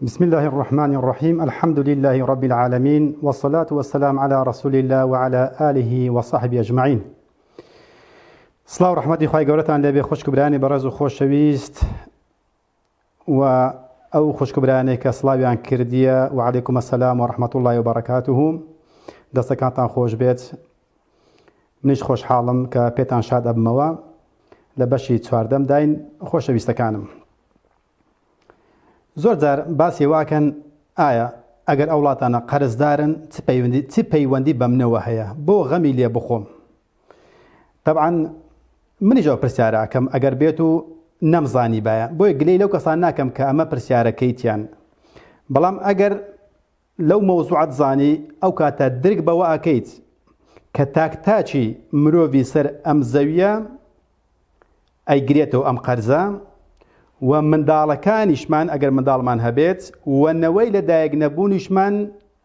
بسم الله الرحمن الرحیم الحمد لله رب العالمین والصلاة والسلام علی رسول الله وعلى آله وصحبه اجمعین سڵاو ڕەحمەتی خوای گەورەتان لێبێ خوشک و برایانی بەڕێز و خۆشەویست و ئەو خوشک و برایانەی کە سڵاویان کردیە و علیکم السلام و رحمة الله وبرکاته دەستەکانتان خۆش بێت منیش خۆشحاڵم کە پێتان شاد ئەبمەوە لە بەشی چواردەم داین خۆشەویستەکانم زۆر جار باسی واکەن ئایا ئەگەر ئەو وڵاتانە قەرزدارن چ پەیوەندی چ پەیوەندی بە منەوە هەیە بۆ غەمی لێ بخۆم تەبعەن منیش ئەو پرسیارە ئەکەم ئەگەر بێت و نەمزانیبایە بۆیە گلەی لەو کەسان ناکەم کە ئەمە پرسیارەکەیتیان بەڵام ئەگەر لەو مەوزوعەت زانی ئەو کاتە درک بەوە ئەکەیت کە تاک تاکی مرۆڤی سەر ئەم زەویە ئەیگرێتەوە ئەم قەرزە و منداڵەکانیشمان ئەگەر منداڵمان هەبێت و نەوەی لە دایک نەبوونیشمان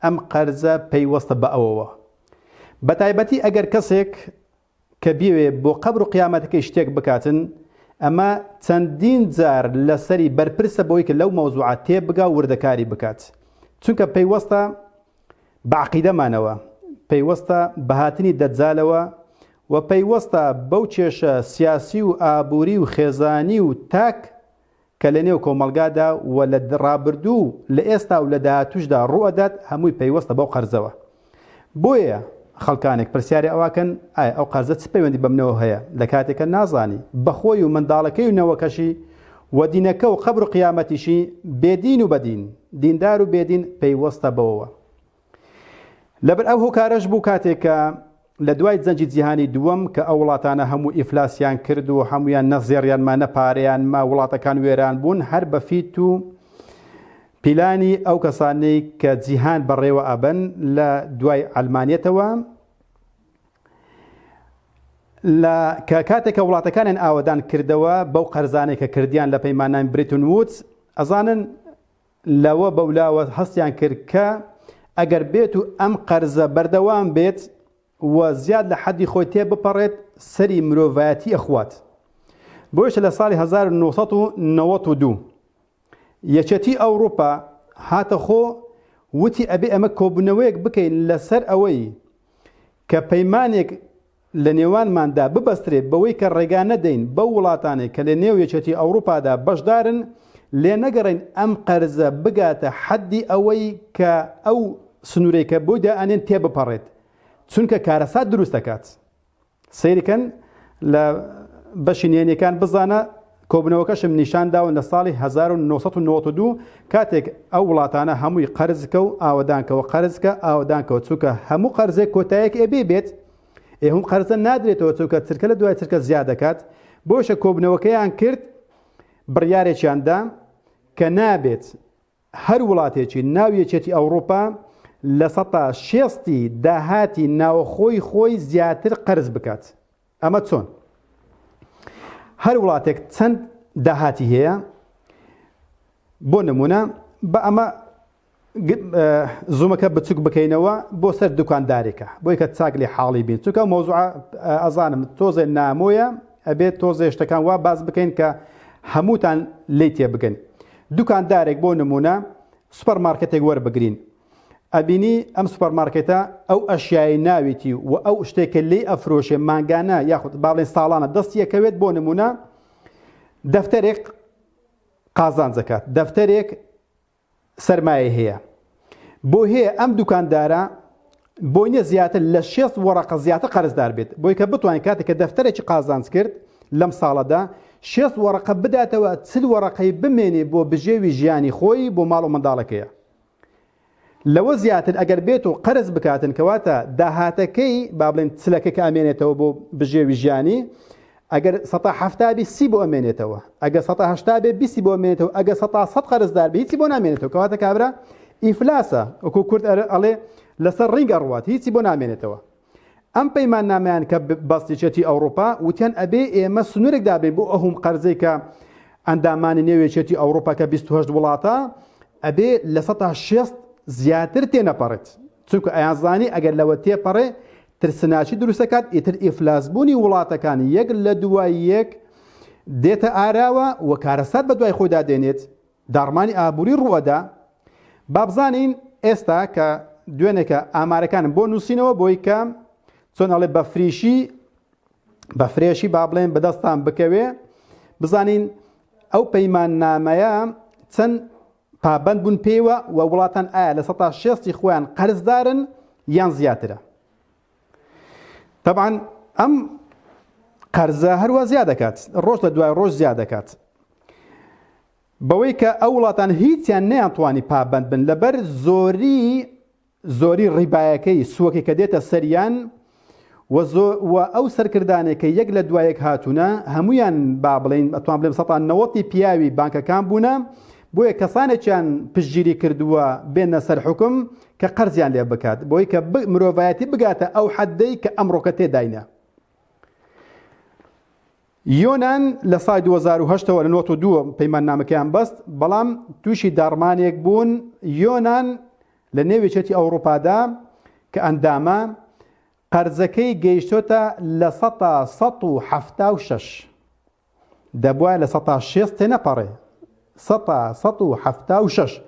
ئەم قەرزە پەیوەستە بە ئەوەوە بەتایبەتی ئەگەر کەسێک کە بیەوێ بۆ قەبر و قیامەتەکەی شتێک بکاتن ئەمە چەندین جار لەسەری بەرپرسە بۆی کە لەو مەوزوعە تێبگا و وردەکاری بکات چونکە پەیوەستە بە عەقیدەمانەوە، پەیوەستە بە هاتنی دەجالەوە و پەیوەستە بەو کێشە سیاسی و ئابووری و خێزانی و تاک کە لە نێو کۆمەڵگادا و لە ڕابردوو و لە ئێستا و لە داهاتووشدا ڕووئەدات هەمووی پەیوەستە بەو قەرزەوە. بۆیە خەڵکانێک پرسیاری ئەوەکەن ئایا ئەو قەرزە چ پەیوەندی بە منەوە هەیە لە کاتێکە نازانی بە خۆی و منداڵەکەی و نەوەکەشی و دینەکە و قەبر و قیامەتیشی بێدین و بەدین دیندار و بێدین پەیوەستە بەوەوە. لەبەر ئەو هۆکارەش بوو کاتێک کە لە دوای جەنگی جیهانی دووەم کە ئەو وڵاتانە هەموو ئیفلاسیان کرد و هەمویان نە زێڕیان ما نە پارەیان ما وڵاتەکان وێران بوون هەر بە فیت و پیلانی ئەو کەسانەی کە جیهان بەڕێوە ئەبەن لە دوای عەلمانیەتەوە لە کە کاتێک کە وڵاتەکانیان ئاوەدان کردەوە بەو قەرزانەی کە کردیان لە پەیماننامەی بریتون وودز ئەزانن لەوە بەولاوە هەستیان کرد کە ئەگەر بێت و ئەم قەرزە بەردەوام بێت و زیاد لە حەدی خۆی تێبپەڕێت سەری مرۆڤایەتی ئەخوات بۆیشە لە ساڵی 1992 یەکێتی ئەوروپا هاتە خۆ وتی ئەبێ ئەمە کۆبوونەوەیەک بکەین لەسەر ئەوەی کە پەیمانێک لە نێوانماندا ببەسترێت بەوەی کە ڕێگا نەدەین بەو وڵاتانەی کە لە نێو یەکێتی ئەوروپادا بەشدارن لێنەگەڕێین ئەم قەرزە بگاتە حەدی ئەوەی کە ئەو سنوورەی کە بۆی دائەنێن تێبپەڕێت چونکە کارەسات دروست دەکات. سەیرکەن لە بەشی نهێنیەکان بزانە کۆبنەوەکەشم نیشان داون لە ساڵی 1992 کاتێک ئەو وڵاتانە هەمووی قەرزکە و ئاوەدانکەوە قەرزکە ئاوەدانکەوە چونکە هەموو قەرزێک کۆتایەک ئەبێ بێت ئێ هەم قەرزە نادرێتەوە چونکە چرکە لە دوای چرکە زیاد دەکات بۆیشە کۆبنەوەکەیان کرد بڕیارێکیان دا کە نابێت هەر وڵاتێکی ناو یەکێتی ئەوڕوپا لە سەتا شێستی داهاتی ناوەخۆی خۆی زیاتر قەرز بکات. ئەمە چۆن؟ هەر وڵاتێک چەند داهاتی هەیە بۆ نمونە بە ئەمە زوومەکە بچوک بکەینەوە بۆ سەر دوکاندارێکە بۆی کە چاک لێ حاڵی بین چونکە مەوزوع ئەزانم تۆزێ نامۆیە ئەبێت تۆزێ شتەکان وا باس بکەین کە هەمووتان لێی تێبگەن دوکاندارێک بۆ نمونە سوپەر مارکێتێک وەربگرین ئەبینی ئەم سوپەر مارکێتە ئەو ئەشیای ناویتی و ئەو شتێک کە لێی ئەفرۆشێ مانگانە یاخود با بڵێن ساڵانە دەستی ئەکەوێت بۆ نمونە دەفتەرێک قازانج دەکات دەفتەرێک سەرمایەی هەیە بۆ هەیە ئەم دوکاندارە بۆی نیە زیاتر لە شێست وەڕەقە زیاتر قەرزدار بێت بۆی کە بتوانین کاتێک کە دەفتەرێکی قازانج کرد لەم ساڵەدا شێست وەڕەقە بداتەوە چل وەڕەقەی بمێنێ بۆ بژێوی ژیانی خۆی بۆ ماڵ و منداڵەکەیە لەوە زیاتر ئەگەر بێت و قەرز بکاتن کەواتە داهاتەکەی با بڵێن چلەکە کە ئەمێنێتەوە بۆ بژێوی ژیانی ئەگەر سەتا حەفتا بی سی بۆ ئەمێنێتەوە ئەگەر سەتا هەشتا بێ بیستی بۆ ئەمێنێتەوە ئەگەر سەتا سەد قەرزدار بێ هیچی بۆ نامێنێتەوە کەواتە کابرا ئیفلاسە وەکو کورد ئەڵێ لەسەر ڕینگ ئەڕوات هیچی بۆ نامێنێتەوە ئەم پەیماننامەیان کە بەست یەکێتی ئەوڕوپا وتیان ئەبێ ئێمە سنوورێک دابنێین بۆ ئەهوم قەرزەی کە ئەندامانی نێو یەکێتی ئەوڕوپا کە 28 وڵاتە ئەبێ لە سەتا شێست زیاتر تێنەپەڕێت چونکە ئەیانزانی ئەگەر لەوە تێپەڕێ ترسناکی دروستەکات ئیتر ئیفلاسبوونی وڵاتەکان یەک لە دوای یەک دێتە ئاراوە و کارەسات بە دوای خۆیدا دێنێت داڕمانی ئابووری ڕووەدا. بابزانین ئێستا کە دوێنێکە ئامارەکانم بۆ نووسینەوە بۆی کە چۆن ئەڵێ بە فریشی بە فرێشی با بڵێن بەدەستان بکەوێ بزانین ئەو پەیماننامەیە چەند پابەند بوون پێیوە و وڵاتان ئایا لە سەتا شێستی خۆیان قەرزدارن یان زیاترە تەبعەن ئەم قەرزە هەروە زیاد دەکات ڕۆژ لە دوای ڕۆژ زیاد دەکات بەوەی کە ئەو وڵاتان هیچیان نەیانتوانی پابەند بن لەبەر زۆری زۆری ڕیبایەکەی سووەکەی کە دێتە سەریان و و ئەو سەرکردانەی کە یەک لە دوای یەک هاتوونە هەموویان با بڵێین ئەتوان بڵێم سەتا نەوەتی پیاوی بانکەکان بوونە بۆیە کەسانێکیان پشتگیری کردووە بێنە سەر حوکم کە قەرزیان لێ بکات بۆی کە مرۆڤایەتی بگاتە ئەو حەدەی کە ئەمڕۆکە تێداینە. یۆنان لە سای 2008 ەوە لە 92 پەیماننامەکەیان بەست بەڵام تووشی داڕمانێک بوون یۆنان لە نێو یەکێتی ئەوڕوپادا کە ئەندامە قەرزەکەی گەیشتۆتە 176%. دەبوایە 60% تێنەپەڕێ 176%.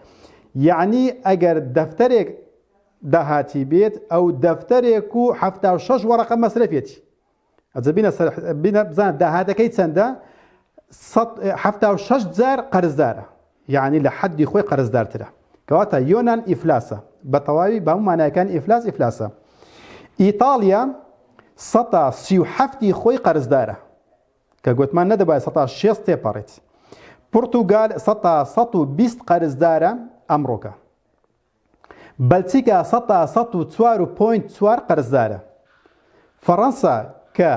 یەعنی ئەگەر دەفتەرێک داهاتی بێت ئەو دەفتەرێک و 76 وەڕەقە مەسرەفێتی ئەجە بینە سەر بینە بزانە داهاتەکەی چەندە 76 جار قەرزدارە یعنی لە حەدی خۆی قەرزدارترە کەواتە یۆنان ئیفلاسە بە تەواوی بە هەموو مانایەکان ئیفلاس ئیفلاسە ئیتاڵیا سەتا سی و حەفتی خۆی قەرزدارە کە گوتمان نەدەبای سەتا شێست تێپەڕێت پورتوگال سەتا 120 قەرزدارە ئەمڕۆکە بەلجیکا سەتا 104 و point چوار قەرزدارە. فەڕەنسا کە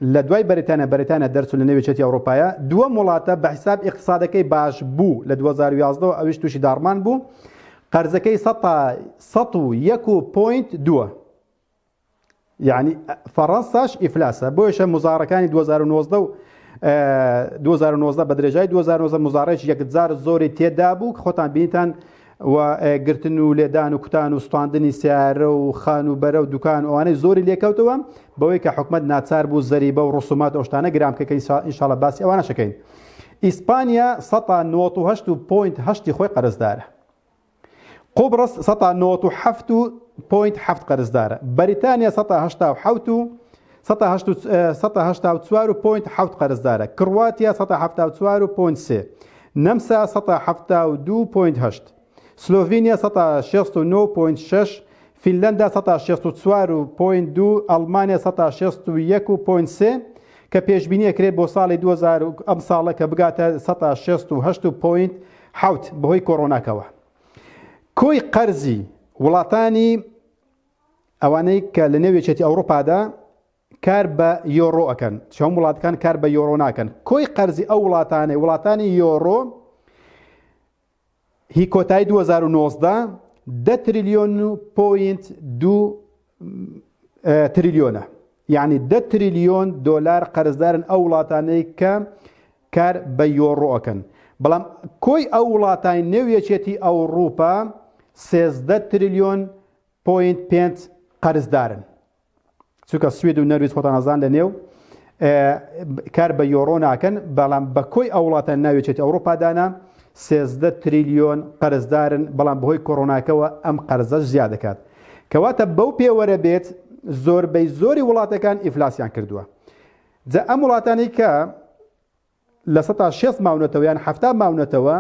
لە دوای بەریتانیا بەریتانیا دەرچوو لە نێو یەکێتی ئەوڕۆپایە دووەم وڵاتە بە حیساب ئیقتسادەکەی باش بوو لە 2011 ەوە ئەویش تووشی داڕمان بوو قەرزەکەی سەتا 101 و point دووە. یعنی فەڕەنساش ئیفلاسە بۆیشە مزارەکانی 2019 و 2019 بە درێژای 2019 مزارێکی یەکجار زۆری تێدا بوو خۆتان بینیتان و گرتن و لێدان و کوتان و سوتاندنی سیارە و خان و بەرە و دوکان ئەوانەی زۆری لێکەوتەوە بەوەی کە حکومت ناچار بوو زەریبە و ڕسومات ئەو شتانە گران بکە کە ئینشاءاللە باسی ئەوانەشەکەین ئیسپانیا 98.8 خۆی قەرزدارە قوبڕس سەتا 97 و point حەفت قەرزدارە. بەریتانیا سەتا 87 و سەتا هەشت و سەتا 84 و point حەوت قەرزدارە. کڕواتیا سەتا 74 و point سێ. نەمسا سەتا 72 point هەشت. سلۆڤینیا سەتا 69 point شەش. فینلەندا سەتا 64 و point دوو. ئەڵمانیا سەتا 61 و point سێ کە پێشبینی ئەکرێت بۆ ساڵی 2000 ئەم ساڵە کە بگاتە سەتا 68 و point حەوت، بەهۆی کۆرۆناکەوە کۆی قەرزی وڵاتانی ئەوانەی کە لە نێو یەکێتی ئەوروپادا کار بە یۆرۆ ئەکەن چۆن وڵاتەکان کار بە یۆرۆ ناکەن کۆی قەرزی ئەو وڵاتانەی وڵاتانی یۆرۆ هی کۆتایی 2019 دە تریلیۆن و point دوو تریلیۆنە یعنی دە تریلیۆن دۆلار قەرزدارن ئەو وڵاتانەی کە کار بە یۆڕۆ ئەکەن بەڵام کۆی ئەو وڵاتانی نێو یەکێتی ئەوڕوپا 13 تریلیۆن point پێنج قەرزدارن چونکە سوید و نەرویج خۆتان ئەزان لە نێو کار بە یۆرۆ ناکەن بەڵام بە کۆی ئەو وڵاتان ناو یەکێتی ئەوروپادانە 13 تریلیۆن قەرزدارن بەڵام بەهۆی کۆرۆناکەوە ئەم قەرزەش زیاد دەکات کەواتە بەو پێوەرە بێت زۆربەی زۆری وڵاتەکان ئیفلاسیان کردووە جا ئەم وڵاتانەی کە 60% ماونەتەوە یان 70 ماونەتەوە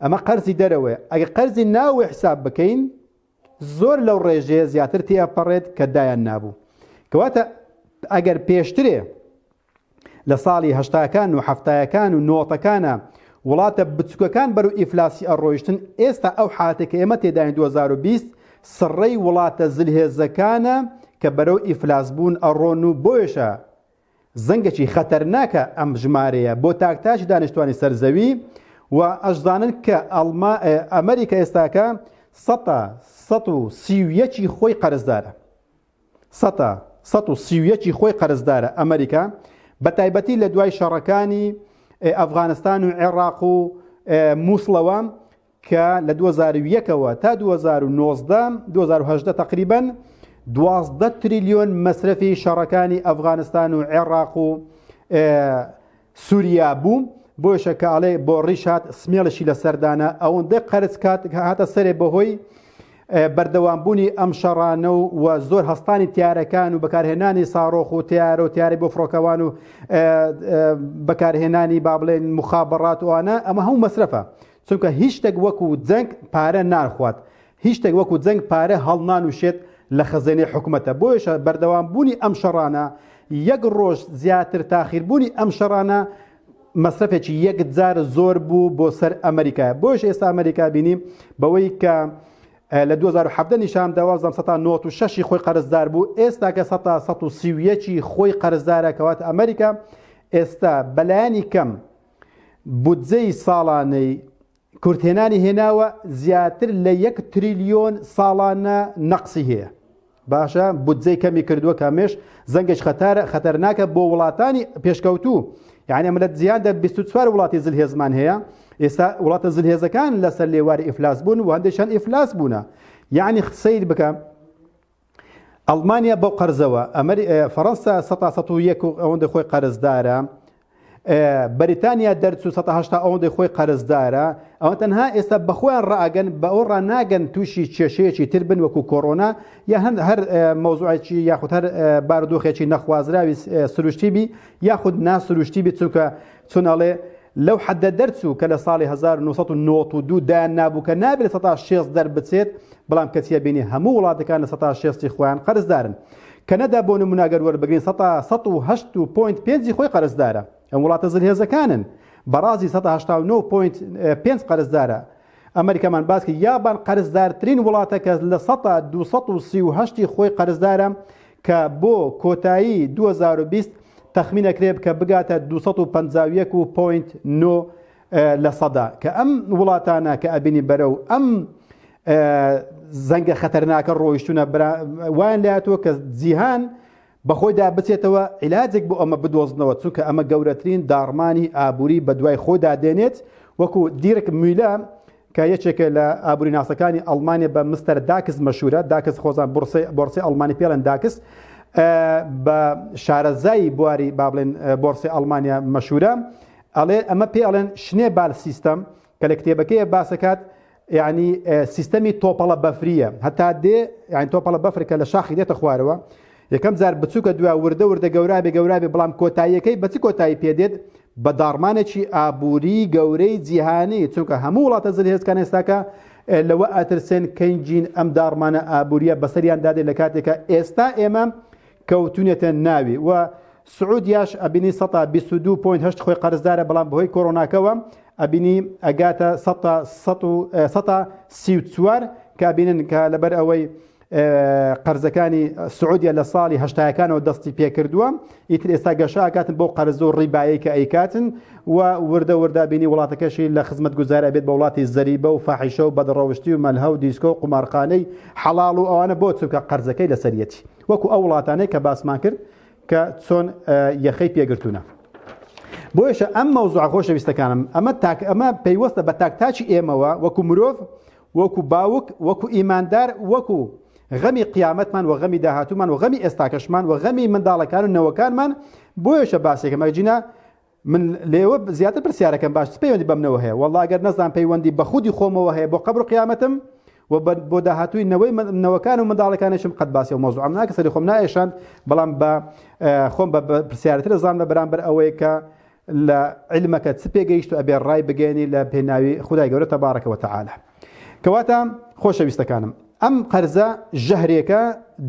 ئەمە قەرزی دەرەوەیە ئەگەر قەرزی ناوەوەی حساب بکەین زۆر لەو ڕێژەیە زیاتر تێئەپەڕێت کە دایان نابوو کەواتە ئەگەر پێشترێ لە ساڵی هەشتاکان و حەفتایەکان و نۆتەکانە وڵاتە بچووکەکان بەرەو ئیفلاسی ئەڕۆیشتن ئێستا ئەو حالەتێک کە ئێمە تێداین 2020 سڕەی وڵاتە زلهێزەکانە کە بەرەو ئیفلاس بوون ئەڕۆن و بۆیشە زەنگێکی خەتەرناکە ئەم ژمارەیە بۆ تاک تاکی دانیشتوانی سەر زەوی و ئەشزانن کە ئەڵما ئەمریکا ئێستاکە سەتا 131 خۆی قەرزدارە سەتا 131 خۆی قەرزدارە ئەمریکا بە تایبەتی لە دوای شەڕەکانی ئەفغانستان و عێراق و مووسڵەوە کە لە 2001 ەوە تا 2019 2018 تقریبا 12 تریلیۆن مەسرەفی شەڕەکانی ئەفغانستان و عێراق و سوریا بوو. بۆیشە کە ئەڵێ بۆ ڕیش هات سمێڵیشی لەسەر دانا، ئەوەندە قەرز کات هاتە سەرێ بەهۆی بەردەوامبوونی ئەم شەڕانە و و زۆر هەستانی تیارەکان و بەکارهێنانی ساڕۆخ و تیارە و تیاری بۆ فڕۆکەوان و بەکارهێنانی با بڵێن مخابڕات وانە ئەمە هەموو مەسرەفە چونکە هیچ شتێک وەکو جەنگ پارە ناخوات هیچ شتێک وەکو جەنگ پارە هەڵنانوشێت لە خەزێنەی حکومەتە بۆیشە بەردەوامبوونی ئەم شەڕانە یەک ڕۆژ زیاتر تاخیربوونی ئەم شەڕانە مەسرەفێکی یەکجار زۆر بوو بۆ سەر ئەمریکا بۆیش ئێستا ئەمریکا بینی بەوەی کە لە 2017 نیشان دا وازم سەتا 96 خۆی قەرزدار بوو ئێستا کە سەتا 131 خۆی قەرزدارە کەواتە ئەمریکا ئێستا بەلایەنی کەم بودجەی ساڵانەی کورتهێنانی هێناوە زیاتر لە یەک تریلیۆن ساڵانە نەقسی هەیە باشە بودجەی کەمی کردووە کە ئەمەش زەنگێکی خەتارە خەتەرناکە بۆ وڵاتانی پێشکەوتوو یعنی ئەمە لە جیهاندا 24 وڵاتی زلهێزمان هەیە ئێستا وڵاتە زلهێزەکان لەسەر لێواری ئیفلاس بوون و هەندێکیان ئیفلاس بوونە یعنی سەیر بکە ئەڵمانیا بەو قەرزەوە ئەمەری فەڕەنسا سەتا 101 ئەوەندە خۆی قەرزدارە بەریتانیا دەرچوو 180 ئەوەندەی خۆی قەرزدارە ئەوە تەنها ئێستا بەخۆیان ڕائەگەن بە ئەو ڕاناگەن تووشی کێشەیەکی تر بن وەکو کۆرۆنا یا هەند هەر مەوزوعێکی یاخود هەر بارودۆخێکی نەخوازراوی سروشتی بی یاخود ناسروشتی بی چونکە چون ئەڵێ لەو حەدە دەرچوو کە لە ساڵی 1992 دایان نابوو کە نابێت لە سەتا شێست دەربچێت بەڵام کەچیە بینی هەموو وڵاتەکان لە سەتا شێستی خۆیان قەرزدارن. کەنەدا بۆ نمونە گەر وەربگرین سەتا 108 و point پێنجی خۆی قەرزدارە. ئەم وڵاتە زلهێزەکانن. بەڕازیل سەتا 89 point پێنج قەرزدارە. ئەمریکامان باس کرد یابان قەرزدارترین وڵاتە کە لە سەتا 238 خۆی قەرزدارە کە بۆ کۆتایی 2020 تەخمین ئەکرێت کە بگاتە 251 و point نۆ لە سەدا کە ئەم وڵاتانە کە ئەبینی بەرەو ئەم زەنگە خەتەرناکە ڕۆیشتونە وایان لاتوە کە جیهان بەخۆیدا بچێتەوە عیلاجێک بۆ ئەمە بدۆزنەوە چونکە ئەمە گەورەترین داڕمانی ئابووری بەدوای خۆیدا دێنێت وەکو دیرک میلە کە یەکێکە لە ئابووریناسەکانی ئەڵمانیا بە مستەر داکس مەشهورە، داکس خۆزان بۆرسەی بۆرسەی ئەڵمانی پێڵێن داکس، بە شارەزای بواری با بڵێن بۆرسەی ئەڵمانیا مەشهورە، ئەڵێ ئەمە پێ ئەڵێن Schneeball system کە لە کتێبەکەی باسەکات یعنی سیستەمی تۆپەڵە بەفریە هەتا دێ یعنی تۆپەڵە بەفر کە لە شاخی دێتە خوارەوە یەکەم جار بچووکە دوا وردە وردە گەورابێ گەورابێ بەڵام کۆتاییەکەی بە چ کۆتایی پێدێت بە داڕمانێکی ئابووری گەورەی جیهانی، چونکە هەموو وڵاتە زلهێزکان ئێستاکە لەوە ئەترسێن کەنگین ئەم داڕمانە ئابووریە بەسەریاندا دێت لە کاتێکا ئێستا ئێمە کەوتونێتە ناوی و سعودیاش ئەبینی سەتا 22.8 خۆی قەرزدارە بەڵام بەهۆی کۆرۆناکەوە ئەبینی ئەگاتە سەتا سەتا 34 کە ئەبینن کە لەبەر ئەوەی قەرزەکانی سعودیە لە ساڵی هەشتایەکانەوە دەستی پێکردووە ئیتر ئێستا گەشە ئەکاتن بۆ قەرز و ڕیبایەی کە ئەیکاتن و وردە وردە بینی وڵاتەکەشی لە خزمەت گوزار ئەبێت بە وڵاتی زەریبە و فاحیشە و بەدڕەوشتی و مەلهە و دیسکۆ و قومارخانەی حەڵاڵ و ئەوانە بۆ چونکە قەرزەکەی لەسەریەتی وەکو ئەو وڵاتانەی کە باسمان کرد کە چۆن یەخەی پێگرتوونە. بۆیشە ئەم مەوزوعە خۆشەویستەکانم ئەمە تاک ئەمە پەیوەستە بە تاکتاکی ئێمەوە وەکو مرۆڤ وەکو باوک، وەکو ئیماندار، وەکو غەمی قیامەتمان وە غەمی داهاتوومان وە غەمی ئێستاکەشمان وە غەمی منداڵەکان و نەوەکانمان، بۆیەشە باسێکم ئەگینا من لێوە زیاتر پرسیارەکەم باش چ پەیوەندی بەمنەوە هەیە وەڵا گەر نەزان پەیوەندی بە خودی خۆمەوە هەیە بۆ قەبر و قیامەتم و بۆ داهاتووی نەوەی نەوەکان و منداڵەکانیشم قەت باسی ئەو مەوزوعەم ناکە سەری خۆم نائێشاند بەڵام بە خۆم بە پرسیارتر زان لە بەرامبەر ئەوەیە کە لە عیلمەکە چ پێگەیشت و ئەبێ ڕای بگەیەنی لە پێناوی خودای گەورە تبارک وتعالی کەواتە خۆشەویستەکانم ئەم قەرزە ژەهرێکە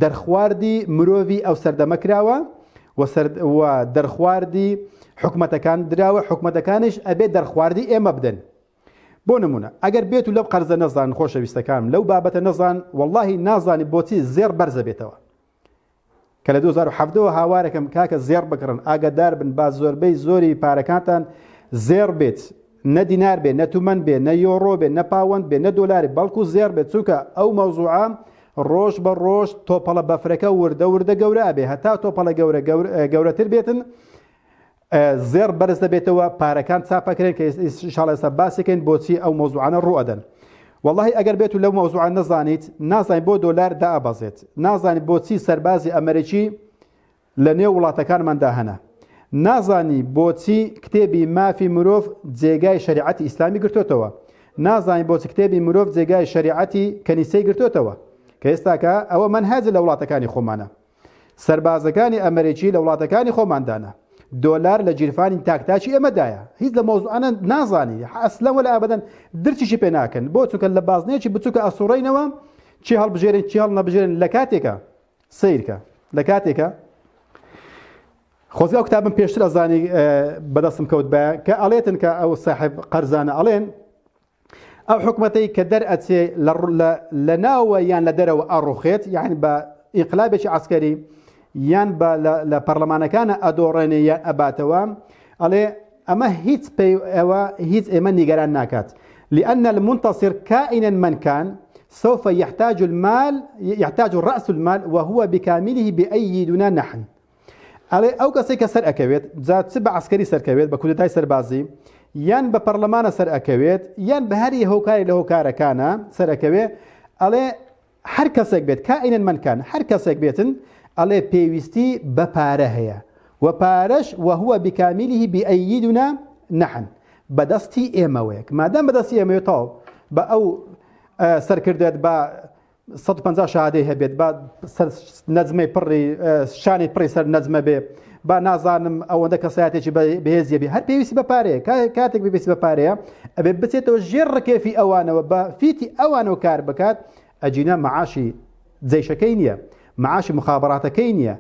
دەرخواردی مرۆڤی ئەو سەردەمە کراوە و دەرخواردی حکومەتەکان دراوە حکومەتەکانیش ئەبێ دەرخواردی ئێمە بدەن بۆ نمونە ئەگەر بێت و لەو قەرزە نەزان خۆشەویستەکانم لەو بابەتە نەزان واللهی نازانی بۆچی زێڕ بەرزە بێتەوە کە لە 2017 وە هاوارەکەم کاکە زێڕ بکڕن ئاگادار بن با زۆربەی زۆری پارەکانتان زێڕ بێت نە دینار بێ نە تومەن بێ نە یۆڕۆ بێ نە پاوەند بێ نە دۆلار بەڵکو زێڕ بێت چونکە ئەو مەوزوعە ڕۆژ بە ڕۆژ تۆپەڵە بەفرەکە وردە وردە گەورە ئەبێ هەتا تۆپەڵە گەورە گەورەتر بێتن زێڕ بەرز دەبێتەوە پارەکان چاپەکرێن کە ئیشاڵ ئێستا باسێکەین بۆچی ئەو مەوزوعانە ڕوو ئەدەن وەڵاهی ئەگەر بێت و لەو مەوزوعە نەزانیت نازانیت بۆ دۆلار دائەبەزێت نازانیت بۆچی سەربازی ئەمریکی لە نێو وڵاتەکانماندا هەنە. نازانی بۆچی کتێبی مافی مرۆڤ جێگای شەریعەتی ئیسلامی گرتۆتەوە. نازانی بۆچی کتێبی مرۆڤ جێگای شەریعەتی کەنیسەی گرتۆتەوە. کە ئێستاکە ئەوە مەنهەجە لە وڵاتەکانی خۆمانە. سەربازەکانی ئەمەریکی لە وڵاتەکانی خۆماندانە. دۆلار لە گیرفانی تاک تاکی ئێمەدایە. هیچ لە مەوزوعانە نازانی. ئەسلەن وەلا ئەبەدەن درکیشی پێ ناکەن. بۆ؟ چونکە لە بازنەیەکی بچووکە ئەسوڕێینەوە چی هەڵبژێرین چی هەڵنەبژێرین لە کاتێکە سەیرکە لە کاتێکە خۆزگا ئەو کتابم پێشتر ئەزانی بەدەستم کەوت بە کە ئەڵێتن کە ئەو ساحب قەرزانە ئەڵێن ئەو حکومەتەی کە دەرئەچێ لە ناوە یان لە دەرەوە ئەڕوخێت یعنی بە ئینقلابێکی عسکەری یان بە لە پەرلەمانەکانە ئەدۆڕێنێ یان ئەباتەوە ئەڵێ ئەمە هیچ پێی ئەوە هیچ ئێمە نیگەران ناکات لأن المنتصر كائنا من كان سوف يحتاج المال يحتاج رأس المال وهو بكامله بأيدنا نحن ئەڵێ ئەو کەسەی کە سەر ئەکەوێت جا چ بە عەسکەری سەرکەوێت بە کودەتای سەربازی یان بە پەرلەمانە سەر ئەکەوێت یان بە هەری هۆکاری لە هۆکارەکانە سەر ئەکەوێ ئەڵێ هەر کەسێک بێت کائینەن من کان هەر کەسێک بێتن ئەڵێ پێویستی بە پارە هەیە و پارەش وهو بکامله بأيدنا نحن بەدەستی ئێمەوەیە مادام بەدەستی ئێمەوە تاو بە ئەو سەرکردێت بە 150 شەهادەی هەبێت با سەر نەجمەی پڕی شانی پڕی سەر نەجمە بێ با نازانم ئەوەندە کەسایەتێکی بەهێزیە بێ هەر پێویستی بە پارەیە کاتێک پێویستی بە پارەیە ئەبێ بچێتەوە ژێر ڕکێفی ئەوانەوە بە فیتی ئەوانەوە کار بکات ئەجینا معاشی جەیشەکەی نییە معاشی مخابراتەکەی نییە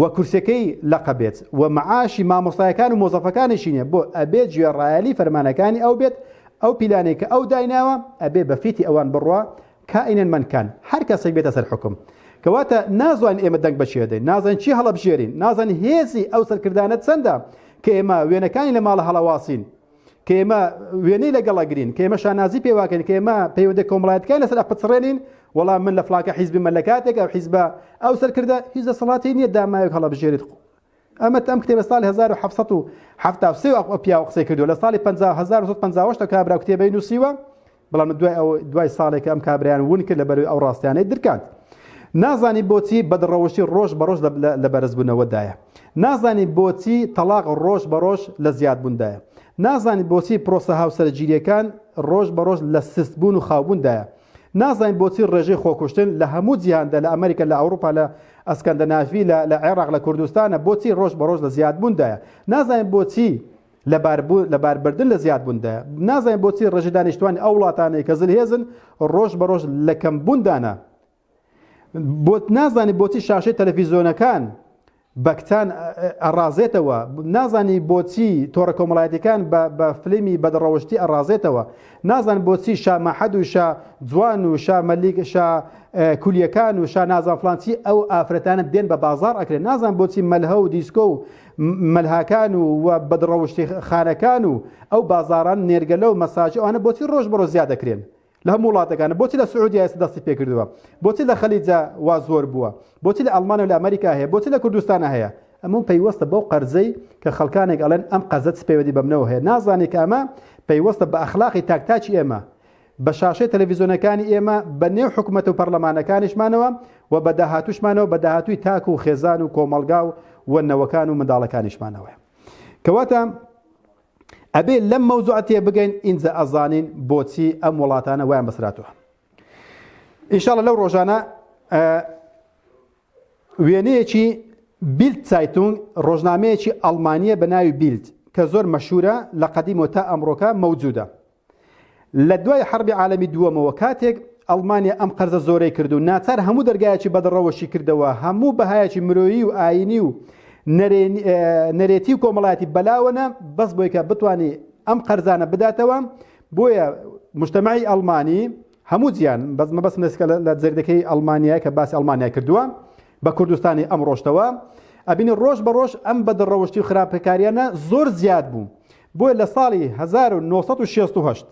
و کورسەکەی لەقە بێت و معاشی مامۆستایەکان و مۆزەفەکانیشی نیە بۆ ئەبێ گوێڕایەلی فەرمانەکانی ئەو بێت ئەو پیلانەی کە ئەو دایناوە ئەبێ بە فیتی ئەوان بڕوا کائینا من کان هەر کەسێک بێتە سەر حوکم. کەواتە نازانین ئێمە دەنگ بە کێ دەین، نازانین چی هەڵەبژێرین، نازانین هێزی ئەو سەرکردانە چەندە کە ئێمە وێنەکانی لە ماڵە هەڵەواسین، کە ئێمە وێنەی لەگەڵ ئەگرین، کە ئێمە شانازی پێواکەین، کە ئێمە پەیوەندە کۆمەڵایەتەکانی لەسەر ئەپچڕێنین، وەڵام من لە فڵانکە حیزبمە لە کاتێک ئەو حیزبە ئەو سەرکردە هیچ دەسەڵاتی نییە داماوێک هەڵەبژێرێت. ئەمە ئەم کتێبە ساڵی 1773 ئەو پیاوە قسەی کردووە لە ساڵی 1958 کابرا کتێبەی نووسیوە بەڵام دوای ئەو دوای ساڵێک ئەم کابرایان ون کرد لە بەروی ئەو ڕاستیانەی درکاند نازانی بۆچی بەدڕەوشی ڕۆژ بە ڕۆژ لە بەرزبوونەوەدایە نازانی بۆچی تەلاق ڕۆژ بە ڕۆژ لە زیادبووندایە نازانی بۆچی پرۆسە هاوسەرگیریەکان ڕۆژ بە ڕۆژ لە سستبوون و خاوبووندایە نازانین بۆچی ڕێژەی خۆکوشتن لە هەموو جیهاندا لە ئەمریکا لە ئەوروپا لە ئەسکەندەنافی لە لە عێراق لە کوردستانە بۆچی ڕۆژ بە ڕۆژ لە زیادبووندایە نازانین بۆچی لەباربردن لە زیادبووندایە نازانین بۆچی ڕێژەی دانیشتوانی ئەو وڵاتانەی کە زلهێزن ڕۆژ بە ڕۆژ لە کەمبووندانە بۆت نازانی بۆچی شاشەی تەلەفیزۆنەکان بەکتان ئەڕازێتەوە نازانی بۆچی تۆڕە کۆمەڵایەتەکان بە فلیمی بەدڕەوشتی ئەڕازێتەوە نازان بۆچی شا مەحەد و شا جوان و شا مەلیک شا کولیەکان و شا نازان فلانچی ئەو ئافرەتانە دێن بە بازار ئەکرێن نازان بۆچی مەلهە و دیسکۆ و مەلهاکان و و بەدڕەوشتی خانەکان و ئەو بازاران نێرگەلە و مەساجی ئەوانە بۆچی ڕۆژ بەڕۆ زیاد دەکرێن لە هەموو وڵاتەکانە بۆچی لە سعودیا ئێستا دەستی پێکردووە بۆچی لە خەلیجا وا زۆر بووە بۆچی لە ئەڵمانیا و لە ئەمریکا هەیە بۆچی لە کوردستانە هەیە ئەمە پەیوەستە بەو قەرزەی کە خەڵکانێک ئەڵێن ئەم قەرزە چ پەیوەندی بە منەوە هەیە نازانێت کە ئەمە پەیوەستە بە ئەخلاقی تاک تاکی ئێمە بە شاشەی تەلەڤیزیۆنەکانی ئێمە بە نێو حکومەت و پەرلەمانەکانیشمانەوە و بە داهاتوشمانەوە بە داهاتووی تاک و خێزان و کۆمەڵگا و و نەوەکان و منداڵەکانیشمانەوە کەواتە ئەبێ لەم مەوزوعە تێبگەین ئینجا ئەزانین بۆچی ئەم وڵاتانە وایان بەسراتوە ئینشاءاللە لەو ڕۆژانە وێنەیەکی بیلد سایتونگ ڕۆژنامەیەکی ئەڵمانیە بە ناوی بیلد کە زۆر مەشهورە لە قەدیمەوە تا ئەمڕۆکە مەوجودە لە دوای حەربی عالەمی دووەمەوە کاتێک ئەڵمانیا ئەم قەرزە زۆرەی کرد و ناچار هەموو دەرگایەکی بەدڕەوەشی کردەوە هەموو بەهایەکی مرۆیی و ئاینی و نەرێتی و کۆمەڵایەتی بەلاوەنە بەس بۆی کە بتانی ئەم قەرزانە بداتەوە بۆیە مجتەمەعی ئەڵمانی هەموو جیان بەس مەبەستم لەسکە لە جەریدەکەی ئەڵمانیا کە باسی ئەڵمانیا کردووە بە کوردستانی ئەم ڕۆشتەوە ئەبینی ڕۆژ بە ڕۆژ ئەم بەدڕەوشتی و خراپەکاریانە زۆر زیاد بوو بۆیە لە ساڵی 1968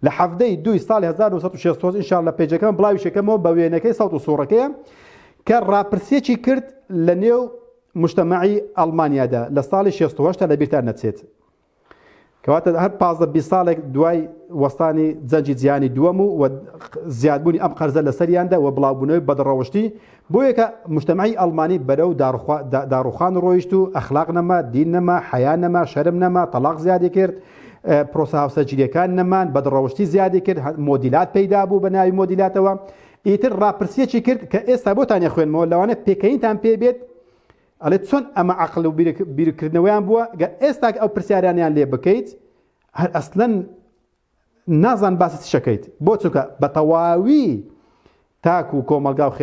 لە حەڤدەی دووی ساڵی 1968 ئینشاءاللە لە پەیجەکەم بڵاویشەکەمەوە بە وێنەکەی سەوت و سوڕەکەیە کە ڕاپرسیەکی کرد لە نێو مجتەمەعی ئەڵمانیادا لە ساڵی 68 لە بیرتان نەچێت. کەواتە هەر 15 20 ساڵێک دوای وەستانی جەنگی جیهانی دووەم و و زیادبوونی ئەم قەرزە لەسەریاندا و بڵاوبوونەوەی بەدڕەوشتی بۆیە کە مجتەمعی ئەڵمانی بەرەو داڕوخان ڕۆیشت و ئەخلاق نەما، دین نەما، حەیا نەما، شەرم نەما، تەڵاق زیادی کرد، پرۆسە هاوسەرگیریەکان نەمان، بەدڕەوشتی زیادی کرد، مۆدیلات پەیدا بوو بە ناوی مۆدیلاتەوە. ئیتر ڕاپرسیەکی کرد کە ئێستا بۆتان ئەخوێنمەوە لەوانەیە پێکەنینتان پێ بێت، ئەڵێ چۆن ئەمە عەقڵ و بیرکردنەوەیان بووە، گەر ئێستا ئەو پرسیارانیان لێ بکەیت هەر ئەسلەن نازان باسی چ شەکەیت بۆ چونکە بە تەواوی تاک و کۆمەلگا و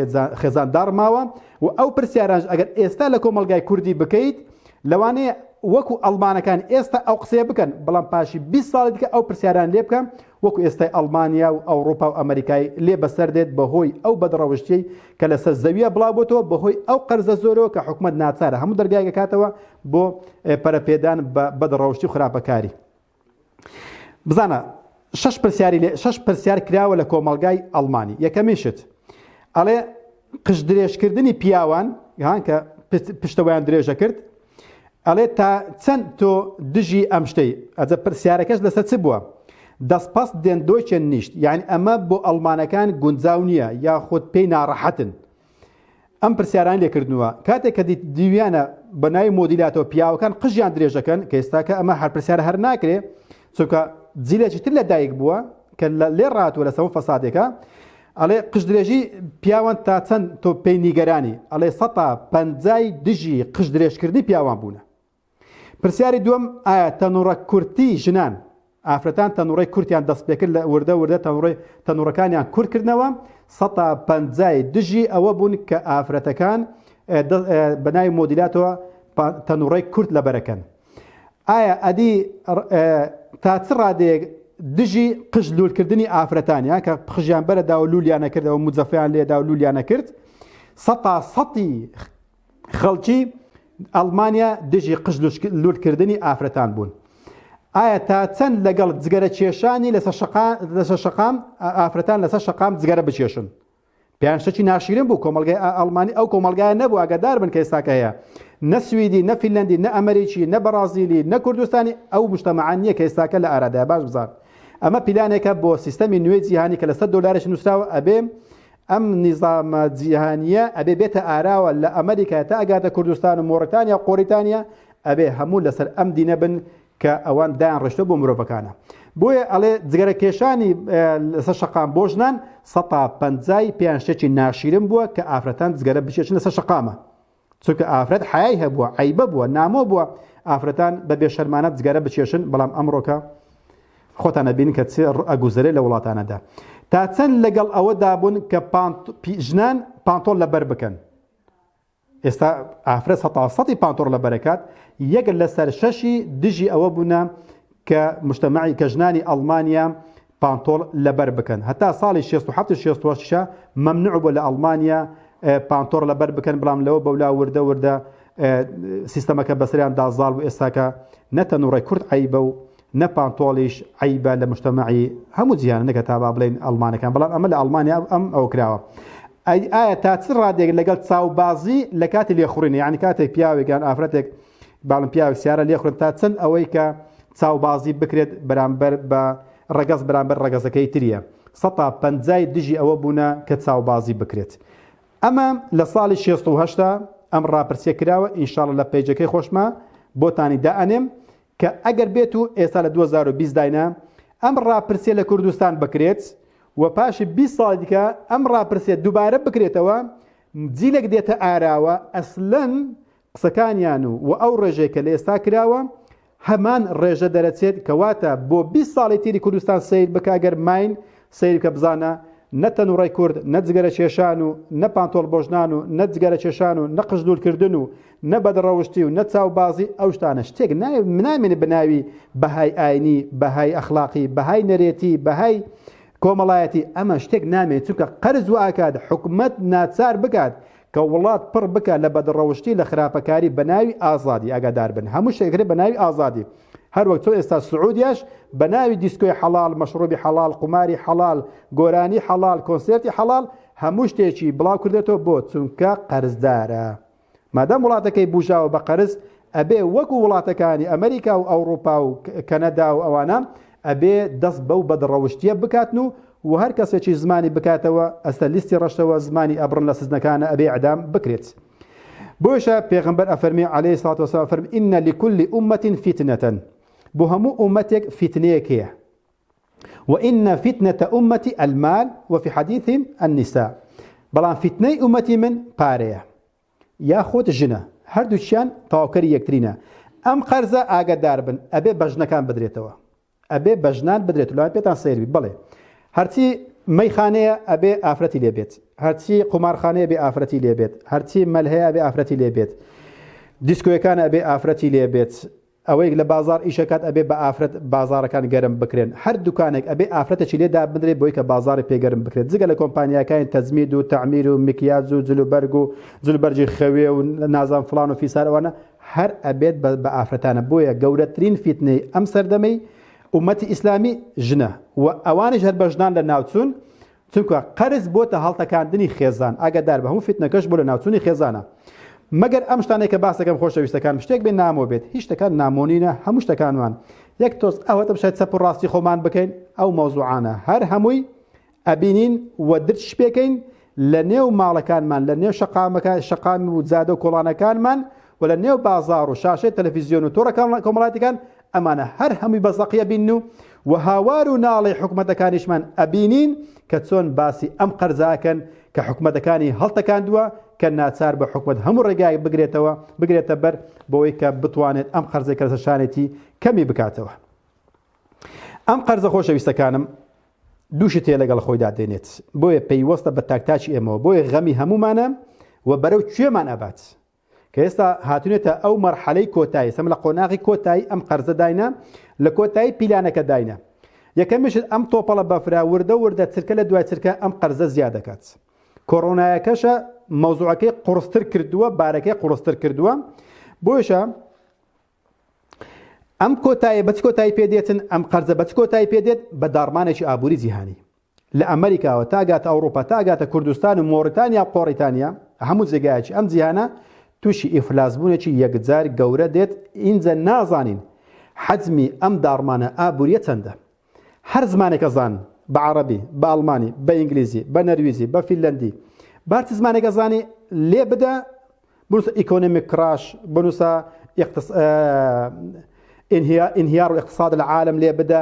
خێزان داڕماوە و ئەو پرسیارانش ئەگەر ئێستا لە کۆمەلگای کوردی بکەیت لەوانەیە وەکو ئەڵمانەکان ئێستا ئەو قسەیە بکەن بەڵام پاشی 20 ساڵی دیکە ئەو پرسیاران لێ بکەن وەکو ئێستای ئەڵمانیا و ئەوروپا و ئەمریکای لێ بەسەر دێت بەهۆی ئەو بەدڕەوشتیەی کە لەسەر زەویە بڵاو بۆتەوە بەهۆی ئەو قەرزە زۆرەوە کە حکومەت ناچارە هەموو دەرگایەک ئەکاتەوە بۆ پەرەپێدان بە بەدڕەوشتی و خراپەکاری. بزانە شش پرسیاری لێ شش پرسیار کراوە لە کۆمەڵگای ئەڵمانی یەکەمین شت ئەڵێ قژ درێژکردنی پیاوان هان کە پشتەوەیان درێژە کرد ئەڵێ تا چەند تۆ دژی ئەم شتەی ئەجە پرسیارەکەش لەسەر چ بووە دەستپەست دێن دۆچێن نیشت یعنی ئەمە بۆ ئەڵمانەکان گونجاو نییە یاخود پێی ناڕەحەتن ئەم پرسیارانەی لێکردنوە کاتێک کە دیویانە بە ناوی مۆدیلاتەوە پیاوەکان قژیان درێژەکەن کە ئێستاکە ئەمە هەر پرسیار هەر ناکرێ چونکە جیلێکی تر لە دایک بووە کە لێ ڕاتوە لە سەوم فەسادێکە ئەڵێ قژ درێژی پیاوان تا چەند تۆ پێی نیگەرانی ئەڵێ سەتا پەنجای دژی قژ درێژکردنی پیاوان بوونە پرسیاری دووەم، ئایا تەنوڕە کورتی ژنان، ئافرەتان تەنوڕەی کورتیان دەست پێکرد لە وردە وردە تەنوڕەی تەنوڕەکانیان کورت کردنەوە، سەتا پەنجای دژی ئەوە بوون کە ئافرەتەکان بە ناوی مۆدیلاتەوە تەنوڕەی کورت لەبەرەکەن. ئایا ئەدی تا چ ڕادەیەک دژی قژ لولکردنی ئافرەتان یان کە قژیان بەرەدا و لولیانە کردەوە موجەفەیان لێدا و لولیانە کرد سەتا سەتی خەڵکی ئەڵمانیا دژی قژ لولکردنی ئافرەتان بوون. ئایا تا چەند لەگەڵ جگەرە کێشانی لەسەر شەقام ئافرەتان لەسەر شەقام جگەرە بکێشن؟ پێیان شتێکی ناشیرن بوو کۆمەڵگای ئەڵمانی ئەو کۆمەڵگایە نەبوو ئاگادار بن کە ئێستاکە هەیە نە سویدی نە فینلەندی نە ئەمریکی نە بەڕازیلی نە کوردستانی ئەو مجتەمەعە نییە کە ئێستاکە لە ئارادایە باش بزان ئەمە پیلانێکە بۆ سیستەمی نوێی جیهانی کە لەسەر دۆلارێک نووسراوە ئەبێ ئەم نیزامە جیهانییە ئەبێ بێتە ئاراوە لە ئەمریکا تا ئەگاتە کوردستان و مۆڕیتانیا و قۆریتانیا ئەبێ هەموو لەسەر ئەم دینە بن کە ئەوان دایان ڕشتە بۆ مرۆڤەکانە بۆیە ئەڵێ جگەرە کێشانی لەسەر شەقام بۆ ژنان سەتا پەنجای پێیان شتێکی ناشیرن بووە کە ئافرەتان جگەرە بکێشن لەسەر شەقامە چونکە ئافرەت حەیای هەبووە، عەیبە بووە، نامۆ بووە ئافرەتان بە بێشەرمانە جگەرە بکێشن، بەڵام ئەمڕۆکە خۆتان ئەبینن کە چ ئەگوزەرێ لە وڵاتانەدا. تا چەند لەگەڵ ئەوەدا بوون کە ژنان پانتۆڵ لەبەر بکەن؟ ئێستا ئافرەت سەتا سەتی پانتۆڵ لەبەرەکات، یەک لەسەر شەشی دژی ئەوە بوونە کە مجتەمەعی کە ژنانی ئەڵمانیا پانتۆڵ لەبەر بکەن هەتا ساڵی 67 و 68 شە مەمنوع بووە لە ئەڵمانیا پانتۆڕ لەبەر بکەن بەڵام لەوە بەولا وردە وردە سیستەمەکە بەسەریاندا زاڵ بوو ئێستاکە نە تەنوڕی کورد عەیبە و نە پانتۆڵیش عەیبە لە مجتەمەعی هەموو جیهان نەکە تا با بڵێین ئەڵمانەکان بەڵام ئەمە لە ئەڵمانیا ئەم ئەوە کراوە ئەی ئایا تا چ ڕادێک لەگەڵ چاوبازی لە کاتی لێخوڕین یعنی کاتێک پیاوێک یان ئافرەتێک باڵم پیاوێک سیارە لێخورن تا چەند ئەوەی کە چاوبازی بکرێت بەرامبەر بە ڕەگەز بەرامبەر ڕەگەزەکەی تریە سەتا پەنجای دژی ئەوە بوونە کە چاوبازی بکرێت ئەمە لە ساڵی 68 ئەم ڕاپرسیە کراوە ئینشاڵە لە پەیجەکەی خۆشمە بۆتانی دائەنێم کە ئەگەر بێت و ئێستا لە 2020 داینا ئەم ڕاپرسیە لە کوردستان بکرێت و پاشی 20 ساڵی دیکە ئەم ڕاپرسیە دووبارە بکرێتەوە جیلێک دێتە ئاراوە ئەسلەن قسەکانیان و وە ئەو ڕێژەی کە لە ئێستا کراوە هەمان ڕێژە دەرەچێت کەواتە بۆ 20 ساڵی تری کوردستان سەیر بکە گەر ماین سەیر بکە بزانە نە تەنوڕەی کورد نە جگەرە کێشان و نە پانتۆڵ بۆ ژنان و نە جگەرە کێشان و نە قژ لوول کردن و نە بەدڕەوشتی و نە چاوبازی ئەو شتانە شتێک نامێنێ بە ناوی بەهای ئاینی بەهای ئەخلاقی بەهای نەرێتی بەهای کۆمەڵایەتی ئەمە شتێک نامێنێت چونکە قەرز وئاکات حکومەت ناچار بکات کە وڵات پڕ بکا لە بەدڕەوشتی لە خراپەکاری بە ناوی ئازادی ئاگادار بن هەموو شتێک ئەکرێت بە ناوی ئازادی هەر وەک چۆن ئێستا سعودیاش بە ناوی دیسکۆی حەڵاڵ مەشڕوبی حەڵاڵ قوماری حەڵاڵ گۆرانی حەڵاڵ کۆنسێرتی حەڵاڵ هەموو شتێکی بڵاو کردێتەوە بۆ چونکە قەرزدارە مادام وڵاتەکەی بوژاوە بە قەرز ئەبێ وەکو وڵاتەکانی ئەمریکا و ئەوڕوپا و کەنەدا و ئەوانە ئەبێ دەست بەو بەدڕەوشتیە بکاتن و و هەر کەسێکی زمانی بکاتەوە ئەستە لیستی ڕەشەوە زمانی ئەبڕن لە سزنەکانە ئەبێ ئیعدام بکرێت. بۆیشە پێغەمبەر ئەفەرمی عەلەیهی سڵات وەسەلام فەرمی ئینە لکل ئومەت فیتنەتەن بۆ هەموو ئومەتێک فیتنەیەک هەیە وإن فتنة أمتي المال وفي حديث النساء بەڵام فیتنەی ئومەتی من پارەیە یاخود ژنە هەردووکیان تەواوکەری یەکترینە ئەم قەرزە ئاگادار بن ئەبێ بە ژنەکان بدرێتەوە ئەبێ بە ژنان بدرێت لەوان پێتان سەیر بی بەڵێ هەرچی مەیخانەیە ئەبێ ئافرەتی لێ بێت هەرچی قومارخانەیە بێ ئافرەتی لێ بێت هەرچی مەلهەیە ئەبێ ئافرەتی لێ بێت دیسکۆیەکان ئەبێ ئافرەتی لێ بێت ئەوەیەک لە بازار ئیشەکات ئەبێ بە ئافرەت بازارەکان گەرم بکرێن هەر دوکانێک ئەبێ ئافرەتێکی لێ دابنرێ بۆی کە بازاری پێ گەرم بکرێت جگە لە کۆمپانیاکانی تەجمید و تەعمیر و مکیاج و جلوبەرگ و جلوبەرگی خەوێ و نازان فڵان و فیسار ئەوانە هەر ئەبێت بە ئافرەتانە بۆیە گەورەترین فیتنەی ئەم سەردەمەی ئومەتی ئیسلامی ژنە و ئەوانیش هەر بە ژنان لە ناوچوون چونکە قەرز بۆتە هەڵتەکاندنی خێزان ئاگادار بە هەموو فیتنەکەش بۆ لە ناوچوونی خێزانە مەگەر ئەم شتانەی کە باس دەکەم خۆشەویستەکانم شتێک بێ نامۆ بێت هیچ شتەکان نامۆنینە هەموو شتەکانمان یەک تۆز ئەوەتە شای چەپ و ڕاستی خۆمان بکەین ئەو مەوزوعانە هەر هەمووی ئەبینین و درچ پێکەین لە نێو ماڵەکانمان لە نێو شەقامەکان شەقام و جادە و کۆڵانەکانمان و لە نێو بازاڕ و شاشەی تەلەفیزیۆن و تۆڕە کۆمەڵاتیەکان ئەمانە هەر هەمووی بە زەقی ئەبینن و و هاوار و ناڵەی حکومەتەکانیشمان ئەبینین کە چۆن باسی ئەم قەرزە ئەکەن کە حکومەتەکانی هەڵتەکاندووە کە ناچار بە حکومەت هەموو ڕێگایەک بگرێتەوە بگرێتە بەر بۆی کە بتوانێت ئەم قەرزەی کە لەسەر شانێتی کەمی بکاتەوە. ئەم قەرزە خۆشەویستەکانم دوو شت هەیە لەگەڵ خۆیدا دێنێت بۆیە پەیوەستە بە تاکتاکی ئێمەوە بۆیە غەمی هەمومانە و بەرەو کوێمان ئەبات کە ئێستا هاتونێتە ئەو مەرحەلەی کۆتایی سەم لە قۆناغی کۆتایی ئەم قەرزە داینە لە کۆتایی پیلانەکە داینە یەکەمیشت ئەم تۆپەڵە بەفرە وردە وردە چرکە لە دوای چرکە ئەم قەرزە زیاد دەکات کۆرۆنایەکەشە مەوزوعەکەی قوڕستر کردووە بارەکەی قوڕستر کردووە بۆیشە ئەم کۆتایە بە چ کۆتایی پێ دێتن؟ ئەم قەرزە بە چ کۆتایی پێ دێت؟ بە داڕمانێکی ئابووری جیهانی. لە ئەمریکاوە تا گاتە ئەوڕوپا تا گاتە کوردستان و مۆریتانیا و قۆڕیتانیا هەموو جێگایەکی ئەم جیهانە تووشی ئیفلاسبوونێکی یەکجار گەورە دێت ئینجا نازانین حەجمی ئەم داڕمانە ئابووریە چەندە. هەر زمانێک ئەزان بە عەڕەبی، بە ئەڵمانی، بە ئینگلیزی، بە نەرویجی، بە فینلەندی، بە هەرچ زمانێک ئەزانی لێ بدە بنووسە economic crash، بنووسە انهيار اقتصاد العالم لێ بدە،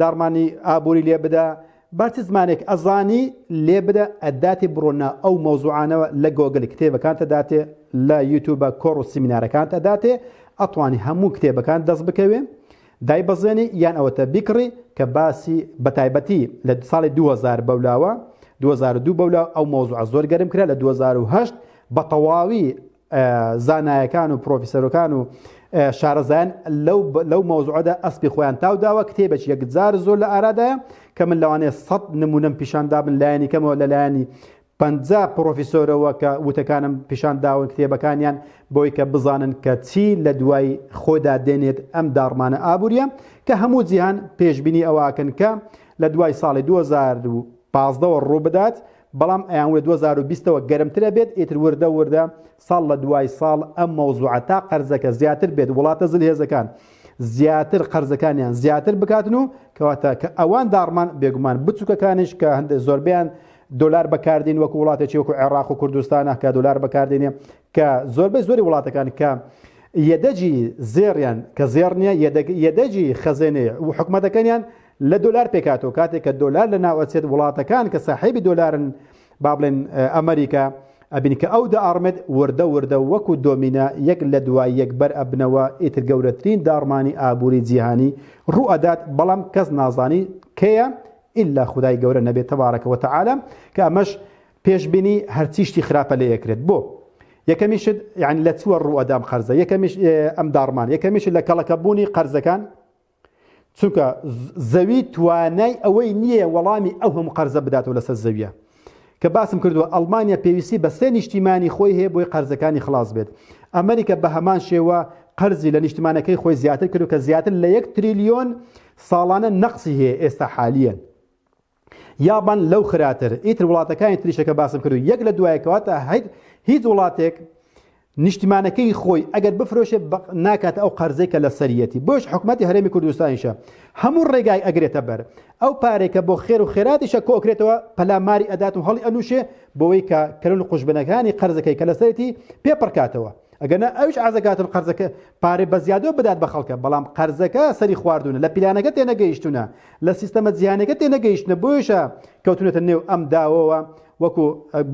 داڕمانی ئابووری لێ بدە، بە هەرچ زمانێک ئەزانی لێ بدە ئەداتێ بڕۆ ناو ئەو مەوزوعانەوە لە گۆگل کتێبەکانت ئەداتێ لە یوتوبە کۆڕ و سیمینارەکانت ئەداتێ ئەتوانی هەموو کتێبەکان دەست بکەوێ دایبەزێنی یان ئەوەتە بیکڕی کە باسی بەتایبەتی لە ساڵی 2000 بەولاوە 2002 بەولا ئەو مەوزوعە زۆر گەرم کرا لە 2008 بە تەواوی زانایەکان و پرۆفیسەرەکان و شارەزایان لەو لەو مەوزوعەدا ئەسپی خۆیان تاوداوە کتێبێکی یەکجار زۆر لە ئارادایە کە من لەوانەیە سەد نمونەم پیشان دابن لایەنی کەمەوە لە لایەنی 50 پرۆفیسۆرەوە کە وتەکانم پیشان داون کتێبەکانیان بۆی کە بزانن کە چی لە دوای خۆدا دێنێت ئەم داڕمانە ئابووریە کە هەموو جیهان پێشبینی ئەوەکەن کە لە دوای ساڵی 2015ەوە ڕووبدات بەڵام ئەیانوت 2020 ەوە گەرمترە بێت ئیتر وردە وردە ساڵ لە دوای ساڵ ئەم مەوزوعە تا قەرزەکە زیاتر بێت وڵاتە زلهێزەکان زیاتر قەرزەکانیان زیاتر بکاتن و کەواتە کە ئەوان داڕمان بێگومان بچووکەکانیش کە هەندێک زۆربیان دۆلار بەکاردین وەکو وڵاتێکی وەکو عێراق و کوردستانە کە دۆلار بەکاردێنێ کە زۆربەی زۆری وڵاتەکان کە یەدەجی زێڕیان کە زێڕ نییە یەدەجی خەزێنەیە و حکومەتەکانیان لە دۆلار پێکاتەوە کاتێک کە دۆلار لە ناو ئەچێت وڵاتەکان کە ساحێبی دۆلارن با بڵێن ئەمریکا ئەبین کە ئەو دەئاڕمێت وردە وردە وەکو دۆمینە یەک لە دوای یەک بەر ئەبنەوە ئیتر گەورەترین داڕمانی ئابووری جیهانی ڕوو ئەدات بەڵام کەس نازانی کەیە ئیلا خودای گەورە نەبێت تبارک وتعالی کە ئەمەش پێشبینی هەرچی شتی خراپە لێ ئەکرێت بۆ یەکەمیشت یعنی لە چوە ڕوو ئەدام قەرزە یەکەمیش ئەم داڕمان یەکەمیش لە کەڵەکەبوونی قەرزەکان چونکە زەوی توانای ئەوەی نییە وەڵامی ئەو هەموو قەرزە بداتەوە لەسەر زەویە کە باسم کردووە ئەڵمانیا پێویستی بە سێ نیشتیمانی خۆی هەیە بۆی قەرزەکانی خلاص بێت ئەمریکا بە هەمان شێوە قەرزی لە نیشتمانەکەی خۆی زیاتر کرد کە زیاتر لە یەک تریلیۆن ساڵانە نەقسی هەیە ئێستا حالیەن یابان لەو خراتر ئیتر وڵاتەکانی تریشە کە باسم کرد یەک لە دوایەکەواتە هیچ وڵاتێک. نیشتیمانەکەی خۆی ئەگەر بفرۆشێ ناکاتە ئەو قەرزەی کە لەسەریەتی بۆش حکومەتی هەرێمی کوردستانیشە هەموو ڕێگای ئەگرێتە بەر ئەو پارەی کە بۆ خێر و خێراتیشە کۆکرێتەوە پەلاماری ئەدات و هەڵی ئەنووشێ بۆی کە کەلون و قوژبنەکانی قەرزەکەی کە لەسەرێتی پێ پڕکاتەوە ئەگەر نا ئەویش عەزەکاتن قەرزەکە پارەی بە زیادەوە بدات بە خەڵکە بەڵام قەرزەکە سەری خواردونە لە پیلانەکە تێنەگەیشتونە لە سیستەمە جیهانەکە تێنەگەیشتنە بۆیشە کەوتونەتە نێو ئەم داوەوە وەکو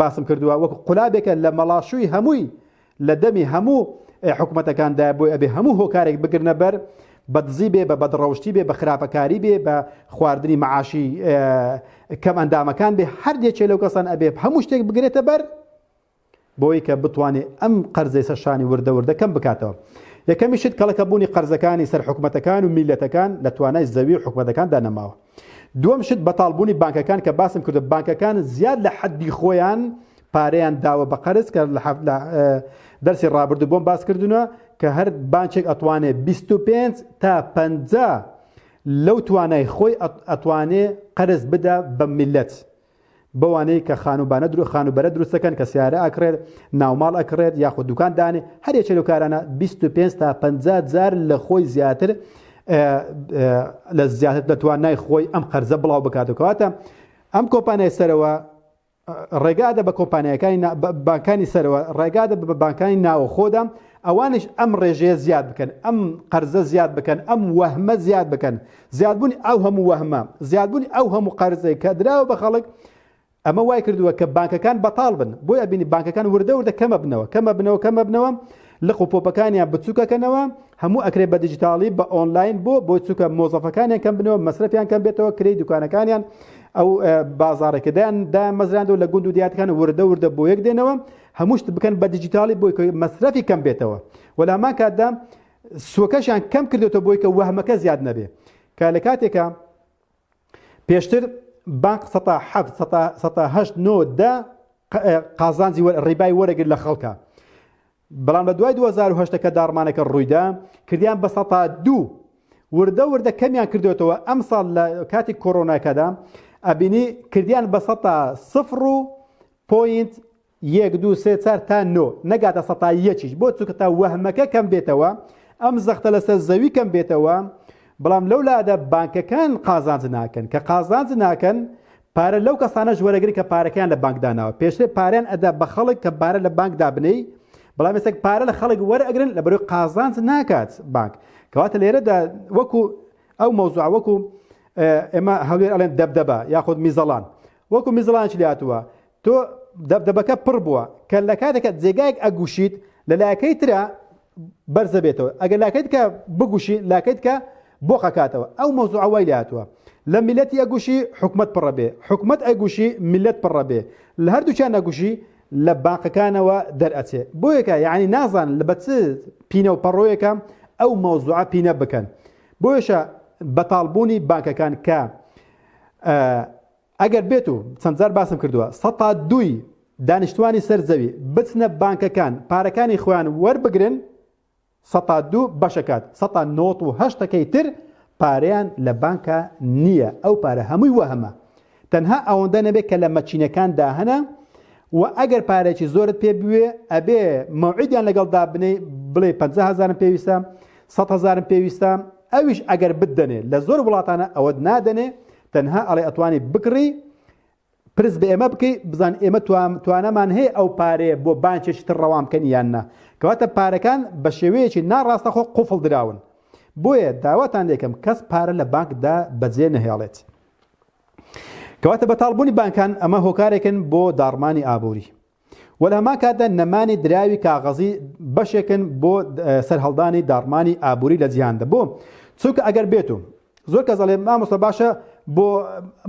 باسم کردووە وەکو قولابێکە لە مەڵاشووی هەمووی لە دەمی هەموو حکوومەتەکاندا بۆی ئەبێ هەموو هۆکارێک بگرنە بەر بە دزی بێ بە بەدڕەوشتی بێ بە خراپەکاری بێ بە خواردنی معاشی کەم ئەندامەکان بێ هەر یەکێ لەو کەسان ئەبێ هەموو شتێک بگرێتە بەر بۆی کە بتوانێ ئەم قەرزەی سەر شانی وردە وردە کەم بکاتەوە. یەکەمی شت کەڵەکە بوونی قەرزەکانی سەر حکومەتەکان و میللەتەکان لە توانای زەوی و حکومەتەکاندا نەماوە. دووەم شت بەتاڵ بوونی بانکەکان کە باسم کردو بانکەکان زیاد لە حەدی خۆیان پارەیان داوە بە قەرز کە لە دەرسی ڕابردوو بۆم باس کردونە کە هەر بانکێک ئەتوانێ 25 تا 50 لەو توانای خۆی ئەتوانێ قەرز بدا بە میللەت. بەوانەی کە خانووبانە درو خانووبەرە دروست دەکەن کە سیارە ئەکڕێت ناوماڵ ئەکڕێت یاخود دوکان دانێ هەر یەکێ لەو کارانە 25 تا 50 جار لە خۆی زیاتر لە زیاتر لە توانای خۆی ئەم قەرزە بڵاو بکاتەوە کەواتە ئەم کۆمپانیای سەرەوە ڕێگادە بە کۆمپانیەکانی بانکانی سەرەوە ڕێگادە بە بانکانی ناوەخۆدا ئەوانیش ئەم ڕێژەیە زیاد بکەن، ئەم قەرزە زیاد بکەن، ئەم وەهمە زیاد بکەن. زیادبوونی ئەو هەموو وەهمە، زیادبوونی ئەو هەموو قەرزەی کە دراوە بە خەڵک، ئەمە وای کردووە کە بانکەکان بەتاڵ بن. بۆیە ئەبینی بانکەکان وردە وردە کەمەبنەوە، کەمەبنەوە، کەمەبنەوە، لق و پۆپەکانیان بچووکەکەنەوە، هەموو ئەکرێ بە دیجیتاڵی، بە ئۆنلاین، بۆ؟ بۆی چونکە مۆزەفەکانیان کەم بنەوە، مەسرەفیان کەم بێتەوە، کرێی دوکانەکانیان، ئەو بازاڕێک کە دایان دایانمەزراندەوە لە گوند و دیاتەکان وردە وردە بۆ یەک دێنەوە، هەموو شت بکەن بە دیجیتاڵی بۆی کە مەسرەفی کەم بێتەوە و لە هەمان کاتدا سوەکەشیان کەم کردێتەوە بۆی کە وەهمەکە زیاد نەبێ کە لە کاتێکە پێشتر بانق سەتا حەفت سەتا هەشت نۆ دە قازانجی ڕیبای وەرەگر لە خەڵکە بەڵام لە دوای 2010 کە داڕمانەکە ڕوویدا کردیان بە سەتا دوو وردە وردە کەمیان کردوێتەوە ئەم ساڵ لە کاتی کۆرۆناکەدا ئەبینی کردیان بە سەتا سفر و point یەک دوو سێ چار تا نۆ نەگاتە سەتا یەکیش بۆ چونکە تا وەهمەکە کەم بێتەوە ئەم زەختە لەسەر زەوی کەم بێتەوە بەڵام لەو لادا بانکەکان قازانج ناکەن کە قازانج ناکەن پارە لەو کەسانەش وەرەگرن کە پارەکەیان لە بانک داناوە پێشتر پارەیان ئەدا بە خەڵک کە پارە لە بانک دابنێی بەڵام ئێستا پارە لە خەڵک وەرئەگرن لە بەرەوەی قازانج ناکات بانک کەواتە لێرەدا وەکو ئەو مەوزوع وەکو ئێمە هەولێر ئەڵێن دەبدەبە یاخود میزەڵان وەکو میزەڵانێکی لێهاتووە تۆ دەبدەبەکە پڕ بووە کە لە کاتێکە جێگایەک ئەگوشیت لە لایەکەی ترە بەرزە بێتەوە ئەگەر لاکەی کە بگوشی لاکەیت کە بۆق ئەکاتەوە ئەو مەوزوعە وای لێهاتووە لە میلەتی ئەگوشی حکومەت پڕە بێ حکومەت ئەگوشی میلەت پڕە بێ لە هەردووکیان ئەگوشی لە بانقەکانەوە دەرئەچێ بۆیەکە یعنی نازان لە بە چ پینە و پەڕۆیەکە ئەو مەوزوعە پینە بکەن بۆیەشە بەتاڵبوونی بانکەکان کە ئەگەر بێت و چەند جار باسم کردووە سەتا دووی دانیشتوانی سەر زەوی بچنە بانکەکان پارەکانی خۆیان وەربگرن سەتا دوو بەشەکات سەتا نۆت و هەشتەکەی تر پارەیان لە بانکا نییە ئەو پارە هەمووی وەهمە تەنها ئەوەندە نەبێت کە لە مەکینەکاندا هەنە و ئەگەر پارێکی زۆرت پێ بوێ ئەبێ مەوعیدیان لەگەڵ دابنێی بڵێ 50 هەزارم پێویستە 100 هەزارم پێویستە ئەویش ئەگەر بتدەنێ لە زۆر وڵاتانە ئەوەت نادەنێ تەنها ئەڵێ ئەتوانی بکڕی پرس بە ئێمە بکەی بزان ئێمە توانامان هەیە ئەو پارەیە بۆ بانکێکی تر ڕەوان بکەن یان نا کەواتە پارەکان بە شێوەیەکی ناڕاستەخۆ قوفڵ دراون بۆیە داواتان لێکەم کەس پارە لە بانکدا بەجێ نەهێڵێت کەواتە بەتاڵبوونی بانکان ئەمە هۆکارێکن بۆ داڕمانی ئابووری و لە هەمان کاتدا نەمانی دراوی کاغەزی بەشێکن بۆ سەرهەڵدانی داڕمانی ئابووری لە جیهاندا بۆ چونکە ئەگەر بێت و زۆر کەس ئەڵێ مامۆستا باشە بۆ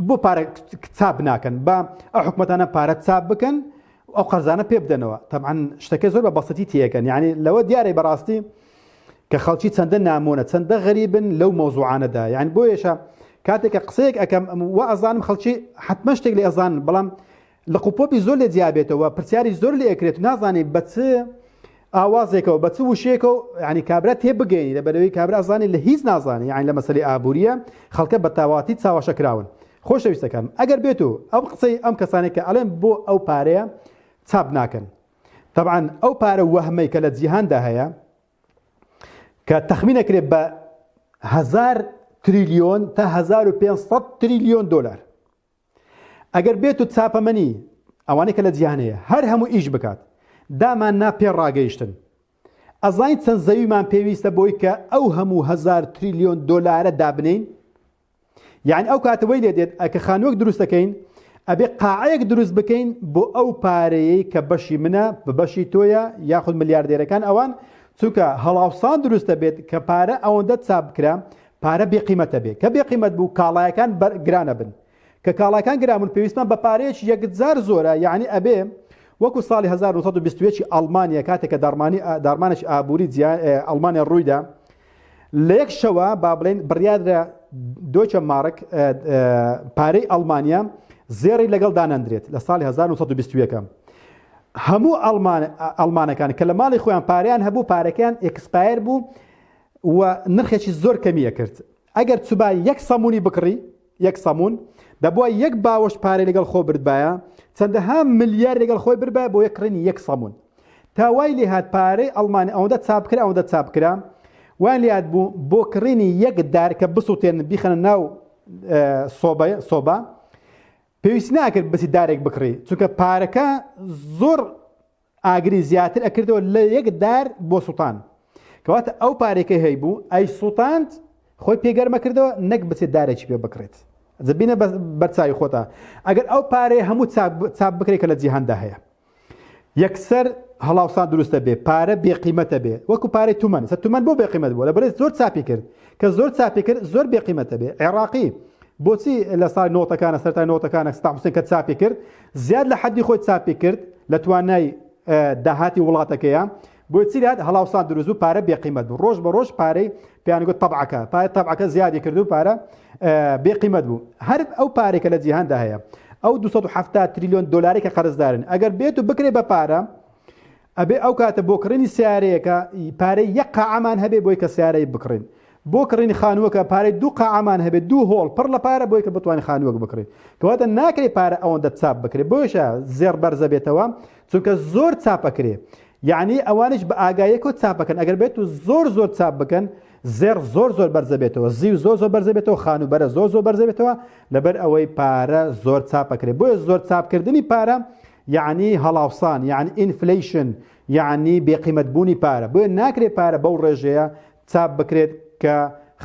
بۆ پارە چاپ ناکەن با ئەو حکومەتانە پارە چاپ بکەن ئەو قەرزانە پێ بدەنەوە تەبعەن شتەکە زۆر بە بەسەتی تێکەن یعنی لەوە دیارەی بەڕاستی کە خەڵکی چەندە نامۆنە چەندە غەریبن لەو مەوزوعانەدا یعنی بۆیەشە کاتێک کە قسەیەک ئەەکەم وا ئەزانم خەڵکی حتمما شتێک لێ ئەزانن بەڵام لق و پۆپی زۆر لێ جیا بێتەوە پرسیاری زۆر لێ ئەکرێت و نازانی بە چ ئاوازێکەوە بە چ وشەیەکەوە یعنی کابرا تێ بگەینی لە بەرەوەی کابرا ئەزانی لە هیچ نازانی یعنی لە مەسەلەی ئابووریە خەڵکە بە تاواتی چاوەشە کراون خۆشەویستەکانم ئەگەر بێت و ئەم قسەی ئەم کەسانێک کە ئەڵێن بۆ ئەو پارەیە چاپ ناکەن. تەبعەن ئەو پارە وەهمەی کە لە جیهاندا هەیە کە تەخمینەکرێت بە هەزار تریلیۆن تا 1500 تریلیۆن دۆلار ئەگەر بێت و چاپەمەنی ئەوانەی کە لە جیهان هەیە هەر هەموو ئیش بکات دامان نا پێ ڕاگەیشتن ئەزانین چەند زەویمان پێویستە بۆی کە ئەو هەموو هەزار تریلیۆن دۆلارە دابنین یعنی ئەو کاتە وەی لێ دێت ئەکە خانووەک دروست دەکەین ئەبێ قاعەیەک دروست بکەین بۆ ئەو پارەیەی کە بەشی منە بە بەشی تۆیە یاخود ملیاردێرەکان ئەوان چونکە هەڵاوسان دروست دەبێت کە پارە ئەوەندە چاپ بکرا پارە بێقیمەتە بێ کە بێقیمەت بوو کاڵایەکان گرانە بن کە کاڵاکان گران بوون پێویستمان بە پارەیەکی یەکجار زۆرە یعنی ئەبێ وەکو ساڵی 1921 ئەڵمانیا کاتێک کە داڕمانی داڕمانێکی ئابووری ئەڵمانیا ڕوویدا لە یەک شەوە با بڵێن بڕیاردرا دۆیچە مارک پارەی ئەڵمانیا زێڕی لەگەڵ دانەندرێت لە ساڵی 1921 هەموو ئەڵمانەکان کە لە ماڵی خۆیان پارەیان هەبوو پارەکەیان expire بوو و نرخێکی زۆر کەمیە کرد ئەگەر چوبا یەک سەمونی بکڕی یەک سەمون دەبووە یەک باوەش پارەی لەگەڵ خۆ بردبایە چەندەها ملیار لەگەڵ خۆی بردبایە بۆ یەک کڕینی یەک سەمون تا وای لێهات پارەی ئەڵمانی ئەوەندە چاپ کرا ئەوەندە چاپ کرا وای لێهات بوو بۆ کڕینی یەک دار کە بسووتێنن بیخەنە ناو سۆبە سۆبا پێویست ناکرد بچی دارێک بکڕی چونکە پارەکە زۆر ئاگری زیاتر ئەکردەوە لە یەک دار بۆ سوتان کەواتە ئەو پارێکەی هەیبوو ئەی سوتاند خۆی پێگەرمە کردەوە نەک بچێت دارێکی پێ بکڕێت زبینە بەرچوی خۆتا ئەگەر ئەو پارەیە هەموو چاپ بکرێت کە لە جیهاندا هەیە یەکسەر هەڵاوسان دروستە بێ پارە بێقیمەتە بێ وەکو پارەی تومەن سە تومەن بۆ بێقیمەت بووە لە بەرێز زۆر چاپی کرد کە زۆر چاپی کرد زۆر بێقیمەتە بێ عێراقی بۆچی لە ساڵی نۆتەکانە سەرای نۆتەکانە ستا حوسێن کە چاپی کرد زیاد لە حەدی خۆی چاپی کرد لە توانای داهاتی وڵاتەکەیە بۆچی لات هەڵاوسان دروست و پارە بێقیمەت بوو ڕۆژ بە ڕۆژ پارەی پێیان گوت تەبعەکە پارە تەبعەکە زیادی کرد و پارە بێقیمەت بوو هەر ئەو پارێکە لە جیهاندا هەیە ئەو 270 تریلیۆن دلاری کە قەرزدارن ئەگەر بێت و بکرێ بە پارە ئەبێ ئەو کاتە بۆ کڕینی سیارەیەکە پارەی یەک قاعەمان هەبێ بۆی کە سیارەی بکڕین بۆ کڕینی خانووەکە پارەی دوو قاعەمان هەبێت دوو هۆڵ پڕ لە پارە بۆی کە بتوانین خانووەک بکڕین کەواتە ناکرێ پارە ئەوەندە چاپ بکرێ بۆیشە زێڕ بەرزە بێتەوە چونکە زۆر چاپەکرێ یعنی ئەوانیش بە ئاگایەکەوە چاپەکەن ئەگەر بێت و زۆر زۆر چاپ بکەن زێڕ زۆر زۆر بەرزە بێتەوە زیو زۆر زۆر بەرزە بێتەوە خانووبەرە زۆر زۆر بەرزە بێتەوە لەبەر ئەوەی پارە زۆر چاپەکرێ بۆیە زۆر چاپکردنی پارە یەعنی هەڵاوسان، یەعنی inflation، یەعنی بێقیمەت بوونی پارە، بۆیە ناکرێت پارە بەو ڕێژەیە چاپ بکرێت کە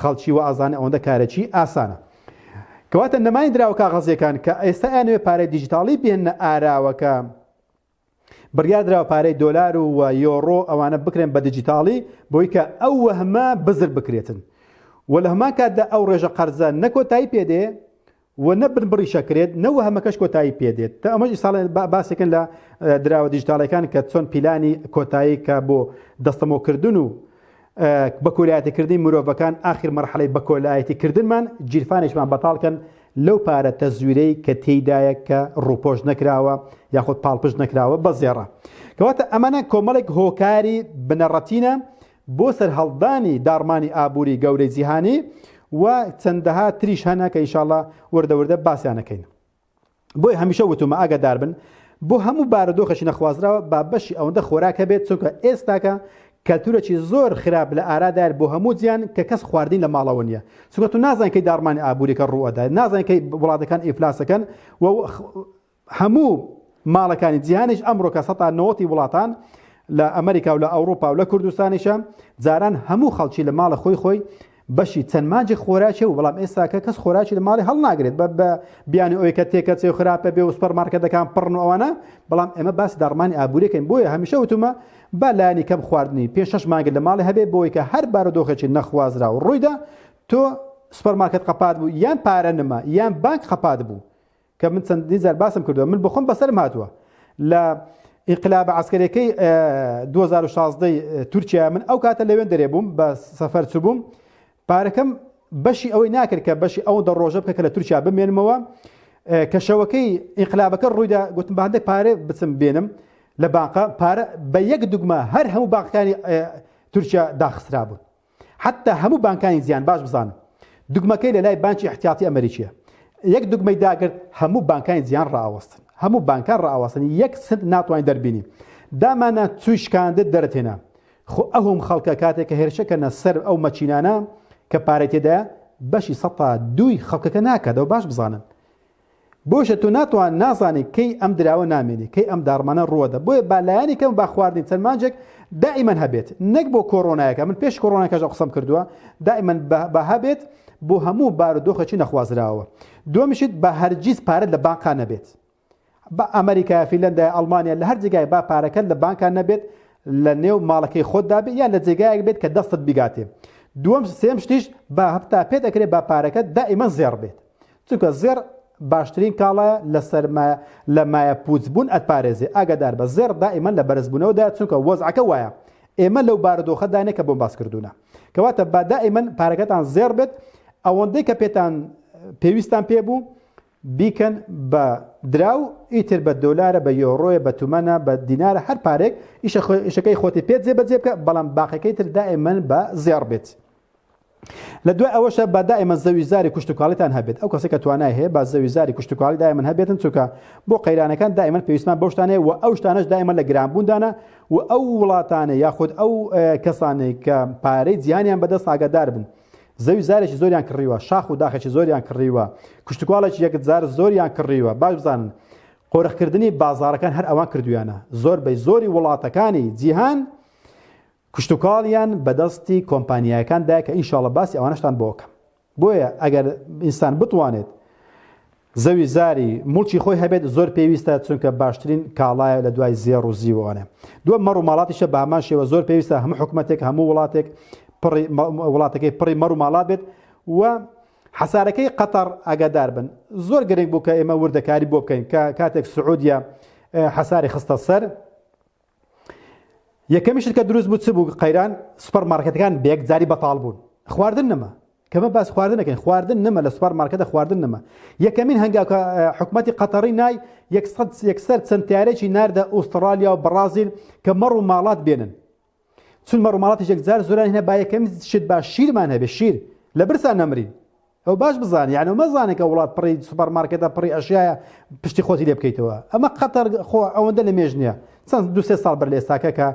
خەڵکی وا ئەزانێ ئەوەندە کارێکی ئاسانە. کەواتە نەمانی دراوە کاغەزییەکان کە ئێستا ئەیانەوێت پارەی دیجیتاڵی بهێننە ئاراوە کە بڕیار دراوە پارەی دۆلار و یۆڕۆ ئەوانە بکرێن بە دیجیتاڵی بۆی کە ئەو وەهمە بزر بکرێتن و لە هەمان کاتدا ئەو ڕێژە قەرزە نە کۆتایی پێدێ و نە بنبڕیش ئەکرێت نە وەهمەکەش کۆتایی پێ دێت تا ئەمەش ئیساڵ باسێکن لە دراوە دیجیتاڵەکان کە چۆن پیلانی کۆتایی کە بۆ دەستەمۆکردن و بە کۆلایەتیکردنی مرۆڤەکان ئاخر مەرحەلەی بە کۆلایەتیکردنمان گیرفانێکمان بەتاڵکەن لەو پارە تەزویرەی کە تێیدایە کە ڕووپۆش نەکراوە یاخود پاڵپشت نەکراوە بە زێڕە کەواتە ئەمانە کۆمەڵێک هۆکاری بنەڕەتینە بۆ سەرهەڵدانی داڕمانی ئابووری گەورەی جیهانی و چەندەها تریش هەنە کە ئینشاڵڵا وردە وردە باسیان ئەکەین. بۆیە هەمیشە وتومە ئاگادار بن بۆ هەموو بارودۆخێکی نەخوازراوە با بەشی ئەوەندە خۆراک هەبێت چونکە ئێستاکە کەلتورێکی زۆر خراپ لە ئارادایە بۆ هەموو جیان کە کەس خواردنی لە ماڵەوە نییە چونکە تو نازانین کەی داڕمانی ئابووریەکە ڕووئەدات نازانین کەی وڵاتەکان ئیفلاسەکەن و هەموو ماڵەکانی جیهانیش ئەمڕۆکە سەتا نەوەتی وڵاتان لە ئەمریکا و لە ئەوروپا و لە کوردستانیشە جاران هەموو خەڵکی لە ماڵە خۆی خۆی بەشی چەند مانجی خۆراکی و بەڵام ئێستاکە کەس خۆراکی لە ماڵی هەڵناگرێت بە بە بیانی ئەوەی کە تێکەچێ و خراپە بێ و سوپەر مارکێتەکان پڕن و ئەوانە بەڵام ئێمە باسی داڕمانی ئابووریەکەین بۆیە هەمیشە وتومە با لایەنی کەم خواردنی پێ شەش مانگت لە ماڵی هەبێ بۆی کە هەر بارودۆخێکی نەخوازراو ڕوویدا تۆ سوپەر مارکێت قەپات بوو یان پارە نما یان بانک قەپات بوو کە من چەندین جار باسم کردووە من بەخۆم بەسەرم هاتووە لە ئینقلابە عسکەرەکەی 2016 تورکیا من ئەو کاتە لەوێن دەرێ بووم بە سەفەر چوبووم پارەکەم بەشی ئەوەی ناکرد کە بەشی ئەو دە ڕۆژە بکە کە لە تورکیا بمێنمەوە کە شەوەکەی ئینقلابەکە ڕوویدا گوتم بە هەندێک پارە بچم بێنم لە بانقە پارە بە یەک دوگمە هەر هەموو بانقەکانی تورکیا داخسترابوون حەتتا هەموو بانکانی جیهان باش بزانن دوگمەکەی لە لای بانکی ئیحتیاتی ئەمریکیە یەک دوگمەی داگرت هەموو بانکانی جیهان ڕائەوەستن هەموو بانکان ڕائەوەستن یەک سنت ناتوانین دەربینی. دامانە چوی شکاندت دەرت هێنا. خۆ ئەهوم خەڵکە کاتێک کە هێرشەکەنە سەر ئەو مەکینانە کە پارەی تێدایە بەشی سەتا دووی خەڵکەکە ناکات ئەوە باش بزانن. بۆیشە تۆ ناتوان نازانی کەی ئەم دراوە نامێنێ کەی ئەم داڕمانە ڕووەدە بۆیە با لایەنی کەم با خواردنی چەند مانجێک دائیمەن هەبێت نەک بۆ کۆرۆنایەکە من پێش کۆرۆناکەش ئەو قسەم کردووە دائیمەن بە هەبێت بۆ هەموو بارودۆخێکی نەخوازراوە دووەمیشت بە هەرگیز پارەت لە بانقا نەبێت بە ئەمریکا فینلەندا ئەڵمانیا لە هەر جێگای با پارەکەت لە بانکا نەبێت لە نێو ماڵەکەی خۆتدا بێت یان لە جێگایەک بێت کە دەستت بیگاتێ دووەم سێم شتیش با هەفتا پێت ئەکرێ با پارەکەت دائیمەن زێڕ بێت چونکە زێڕ باشترین کاڵایە لە سەرمایە لە مایە پوچ بوون ئەتپارێزێ ئاگادار بە زێڕ دائیمەن لە بەرزبوونەوەدایە چونکە وەزعەکە وایە ئێمە لەو بارودۆخەدا نیە کە بۆم باس کردوونە کەواتە با دائیمەن پارەکەتان زێڕ بێت ئەوەندەی کە پێتان پێویستان پێ بوو بیکەن بە دراو ئیتر بە دۆلارە بە یۆڕۆیە بە تومەنە بە دینارە هەر پارێک ئیشەکەی خۆتی پێ جێبەجێ بکە بەڵام باقیەکەی تر دائیمەن بە زێڕ بێت. لە دوای ئەوەشە با دائیمەن زەوی زاری کوشتوکاڵیتان هەبێت ئەو کەسێک کە توانای هەیە با زەوی زاری کوشتوکاڵی دائیمەن هەبێتن چونکە بۆ قەیرانەکان دائیمەن پێویستمان بەو شتانەیە و ئەو شتانەش دائیمەن لە گرانبووندانە و ئەو وڵاتانە یاخود ئەو کەسانەی کە پارەی جیهانیان بەدەست ئاگادار بن زەوی زارێکی زۆریان کڕیوە شاخ و داخێکی زۆریان کڕیوە کوشتوکاڵێکی یەکجار زۆریان کڕیوە باش بزانن قۆرخکردنی بازارەکان هەر ئەوان کردویانە زۆر بەی زۆری وڵاتەکانی جیهان کشتوکاڵیان بەدەستی کۆمپانیایەکان دایە کە ئینشاڵە باسی ئەوانەشتان بۆ ئەکەم. بۆیە ئەگەر ئینسان بتوانێت زەوی زاری موڵکی خۆی هەبێت زۆر پێویستە چونکە باشترین کاڵایە لە دوای زێڕ و زیوانە. دووەم مەڕ و ماڵاتیشە بە هەمان شێوە زۆر پێویستە هەموو حکومەتێک هەموو وڵاتێک پڕی وڵاتەکەی پڕی مەڕ و ماڵات بێت و حەسارەکەی قەتەڕ ئاگادار بن زۆر گرنگ بوو کە ئێمە وردەکاری بۆ بکەین کە کاتێک سعودیە حەساری خستە سەر یەکەمی شت کە دروست بوو چ بوو قەیران سوپەر مارکێتەکان بەیەکجاری بەتاڵ بوون خواردن نەما کەمە باس خواردن نەکەین خواردن نەما لە سوپەر مارکێتە خواردن نەما یەکەمین هەنگاو کە حکومەتی قەتەڕی نای یەکسەد یەکسەر چەند تیارێکی ناردە ئوسترالیا و بەڕازیل کە مەڕ و ماڵات بێنن چون مەڕ و ماڵاتیش یەکجار زۆران هێنا با یەکەمین شت با شیرمان هەبێ شیر لە برسان نەمرین ئەو باش بزانە یعنی ئەو مەزانە کە وڵات پڕی سوپەر مارکێتە پڕی ئەشیایە پشتی خۆتی لێ بکەیتەوە ئەمە قەتەر خۆ ئەوەندە لە مێژ نییە چەند دو سێ ساڵ بەر لە ئێستاکە کە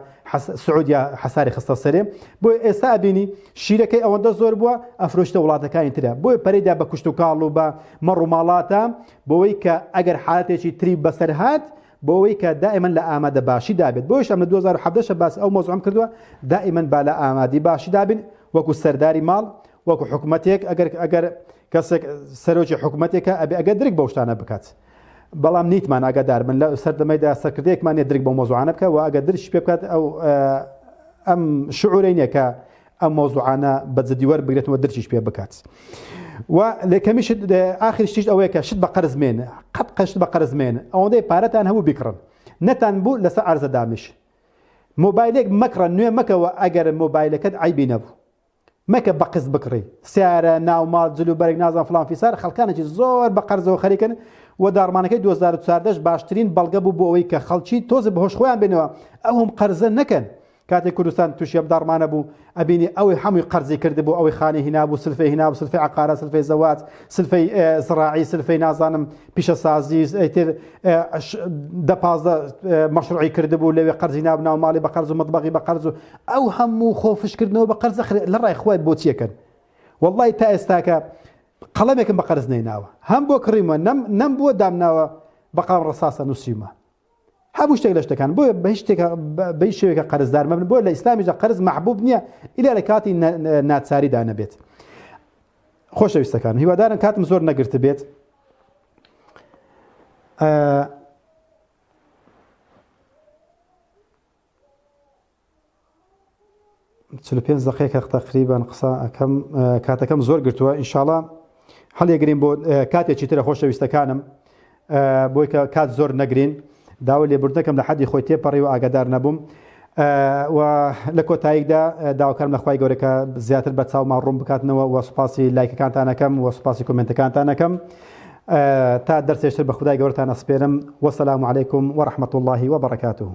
سعودیا حەساری خستە سەرێ بۆیە ئێستا ئەبینی شیرەکەی ئەوەندە زۆر بووە ئەفرۆشتە وڵاتەکانی ترە بۆیە پەرەیدا بە کوشت و کاڵ و بە مەڕ و ماڵاتە بۆی کە ئەگەر حالەتێکی تری بەسەر هات بۆ ئەوەی کە دائیمەن لە ئامادە باشی دابێت بۆیش ئەم لە 2017 شە باس ئەو مەوزوعەم کردووە دائیمەن با لە ئامادی باشی دابین وەکو سەرداری ماڵ وەکو حکومەتێک ئەگەر ئەگەر کەسێک سەرۆکی حکومەتێکە ئەبێ ئەگەر درک بەو شتانە بکات بەڵام نیتمان ئاگادار بن لە سەردەمەیدا سەرکردەیەکمان نیە درک بەو مەوزوعانە بکە و ئەگەر درکیش پێ بکات ئەو ئەم شعورەی نیە کە ئەم مەوزوعانە بە جدی وەربگرێت و درکیش پێ بکات و لەکەمی شت ئاخر شتیش ئەوەیە کە شت بە قەرز مێنە قەت قەشت بە قەرز مێنە ئەوەندەی پارەتان هەبوو بیکڕن نەتان بوو لەسەر عەرزە دامش مۆبایلێک مەکڕە نوێ مەکەوە ئەگەر مۆبایلەکەت عیبی نەبوو مەکە بە قست بکڕی سیارە ناوماڵ جل و بەرگ نازان فڵان فیسار خەڵکانێکی زۆر بە قەرزەوە خەریکن و داڕمانەکەی 2014 باشترین بەڵگە بوو بۆ ئەوەی کە خەڵکی تۆزێ بە هۆش خۆیان بێنەوە ئەوم قەرزە نەکەن کاتێک کوردستان تووشی ئەم داڕمانە بوو ئەبینی ئەوەی هەمووی قەرزی کردبوو ئەوەی خانی هینابوو سلفەی هینابوو سلفەی عقارە سلفەی زەواج سلفەی زراعی سلفەی نازانم پیشەسازی ئیتر دە 15 مەشروعی کردبوو لەوێ قەرزی ناب ناو ماڵی بە قەرز و مەتبەغی بە قەرز و ئەو هەموو خۆفشکردنەوە بە قەرز لە ڕای خوای بۆ چیەکەن واللهی تا ئێستاکە قەڵەمێکم بە قەرز نەیناوە هەم بۆ کڕیمە نەم نەم بووە دامناوە بە قەڵەم ڕەساسە نووسیمە هەموو شتێک لە شتەکان بۆیە بە هیچ شتێک بە هیچ شێوەیەکە قەرزدار مەبن بۆیە لە ئیسلامیشدا قەرز مەحبوب نییە ئیلا لە کاتی ناچاریدا نەبێت خۆشەویستەکان هیوادارم کاتم زۆر نەگرت بێت 45 دقیقە تقریبا قسە ئەکەم کاتەکەم زۆر گرتووە ئینشاڵا هەڵێگرین بۆ کاتێکی ترە خۆشەویستەکانم بۆی کە کات زۆر نەگرین داوای لێبوردنەکەم لە حەدی خۆی تێپەڕی و ئاگادار نەبووم و لە کۆتاییدا داواکارم لە خوای گەورە کە زیاتر بە چاومان ڕوون بکاتنەوە و سوپاسی لایکەکانتان ئەکەم و سوپاسی کۆمێنتەکانتان ئەکەم تا دەرسێشتر بە خودای گەورەتان ئەسپێرم وەسەلام علیکم وەرحمەت اللهی وبرکاته.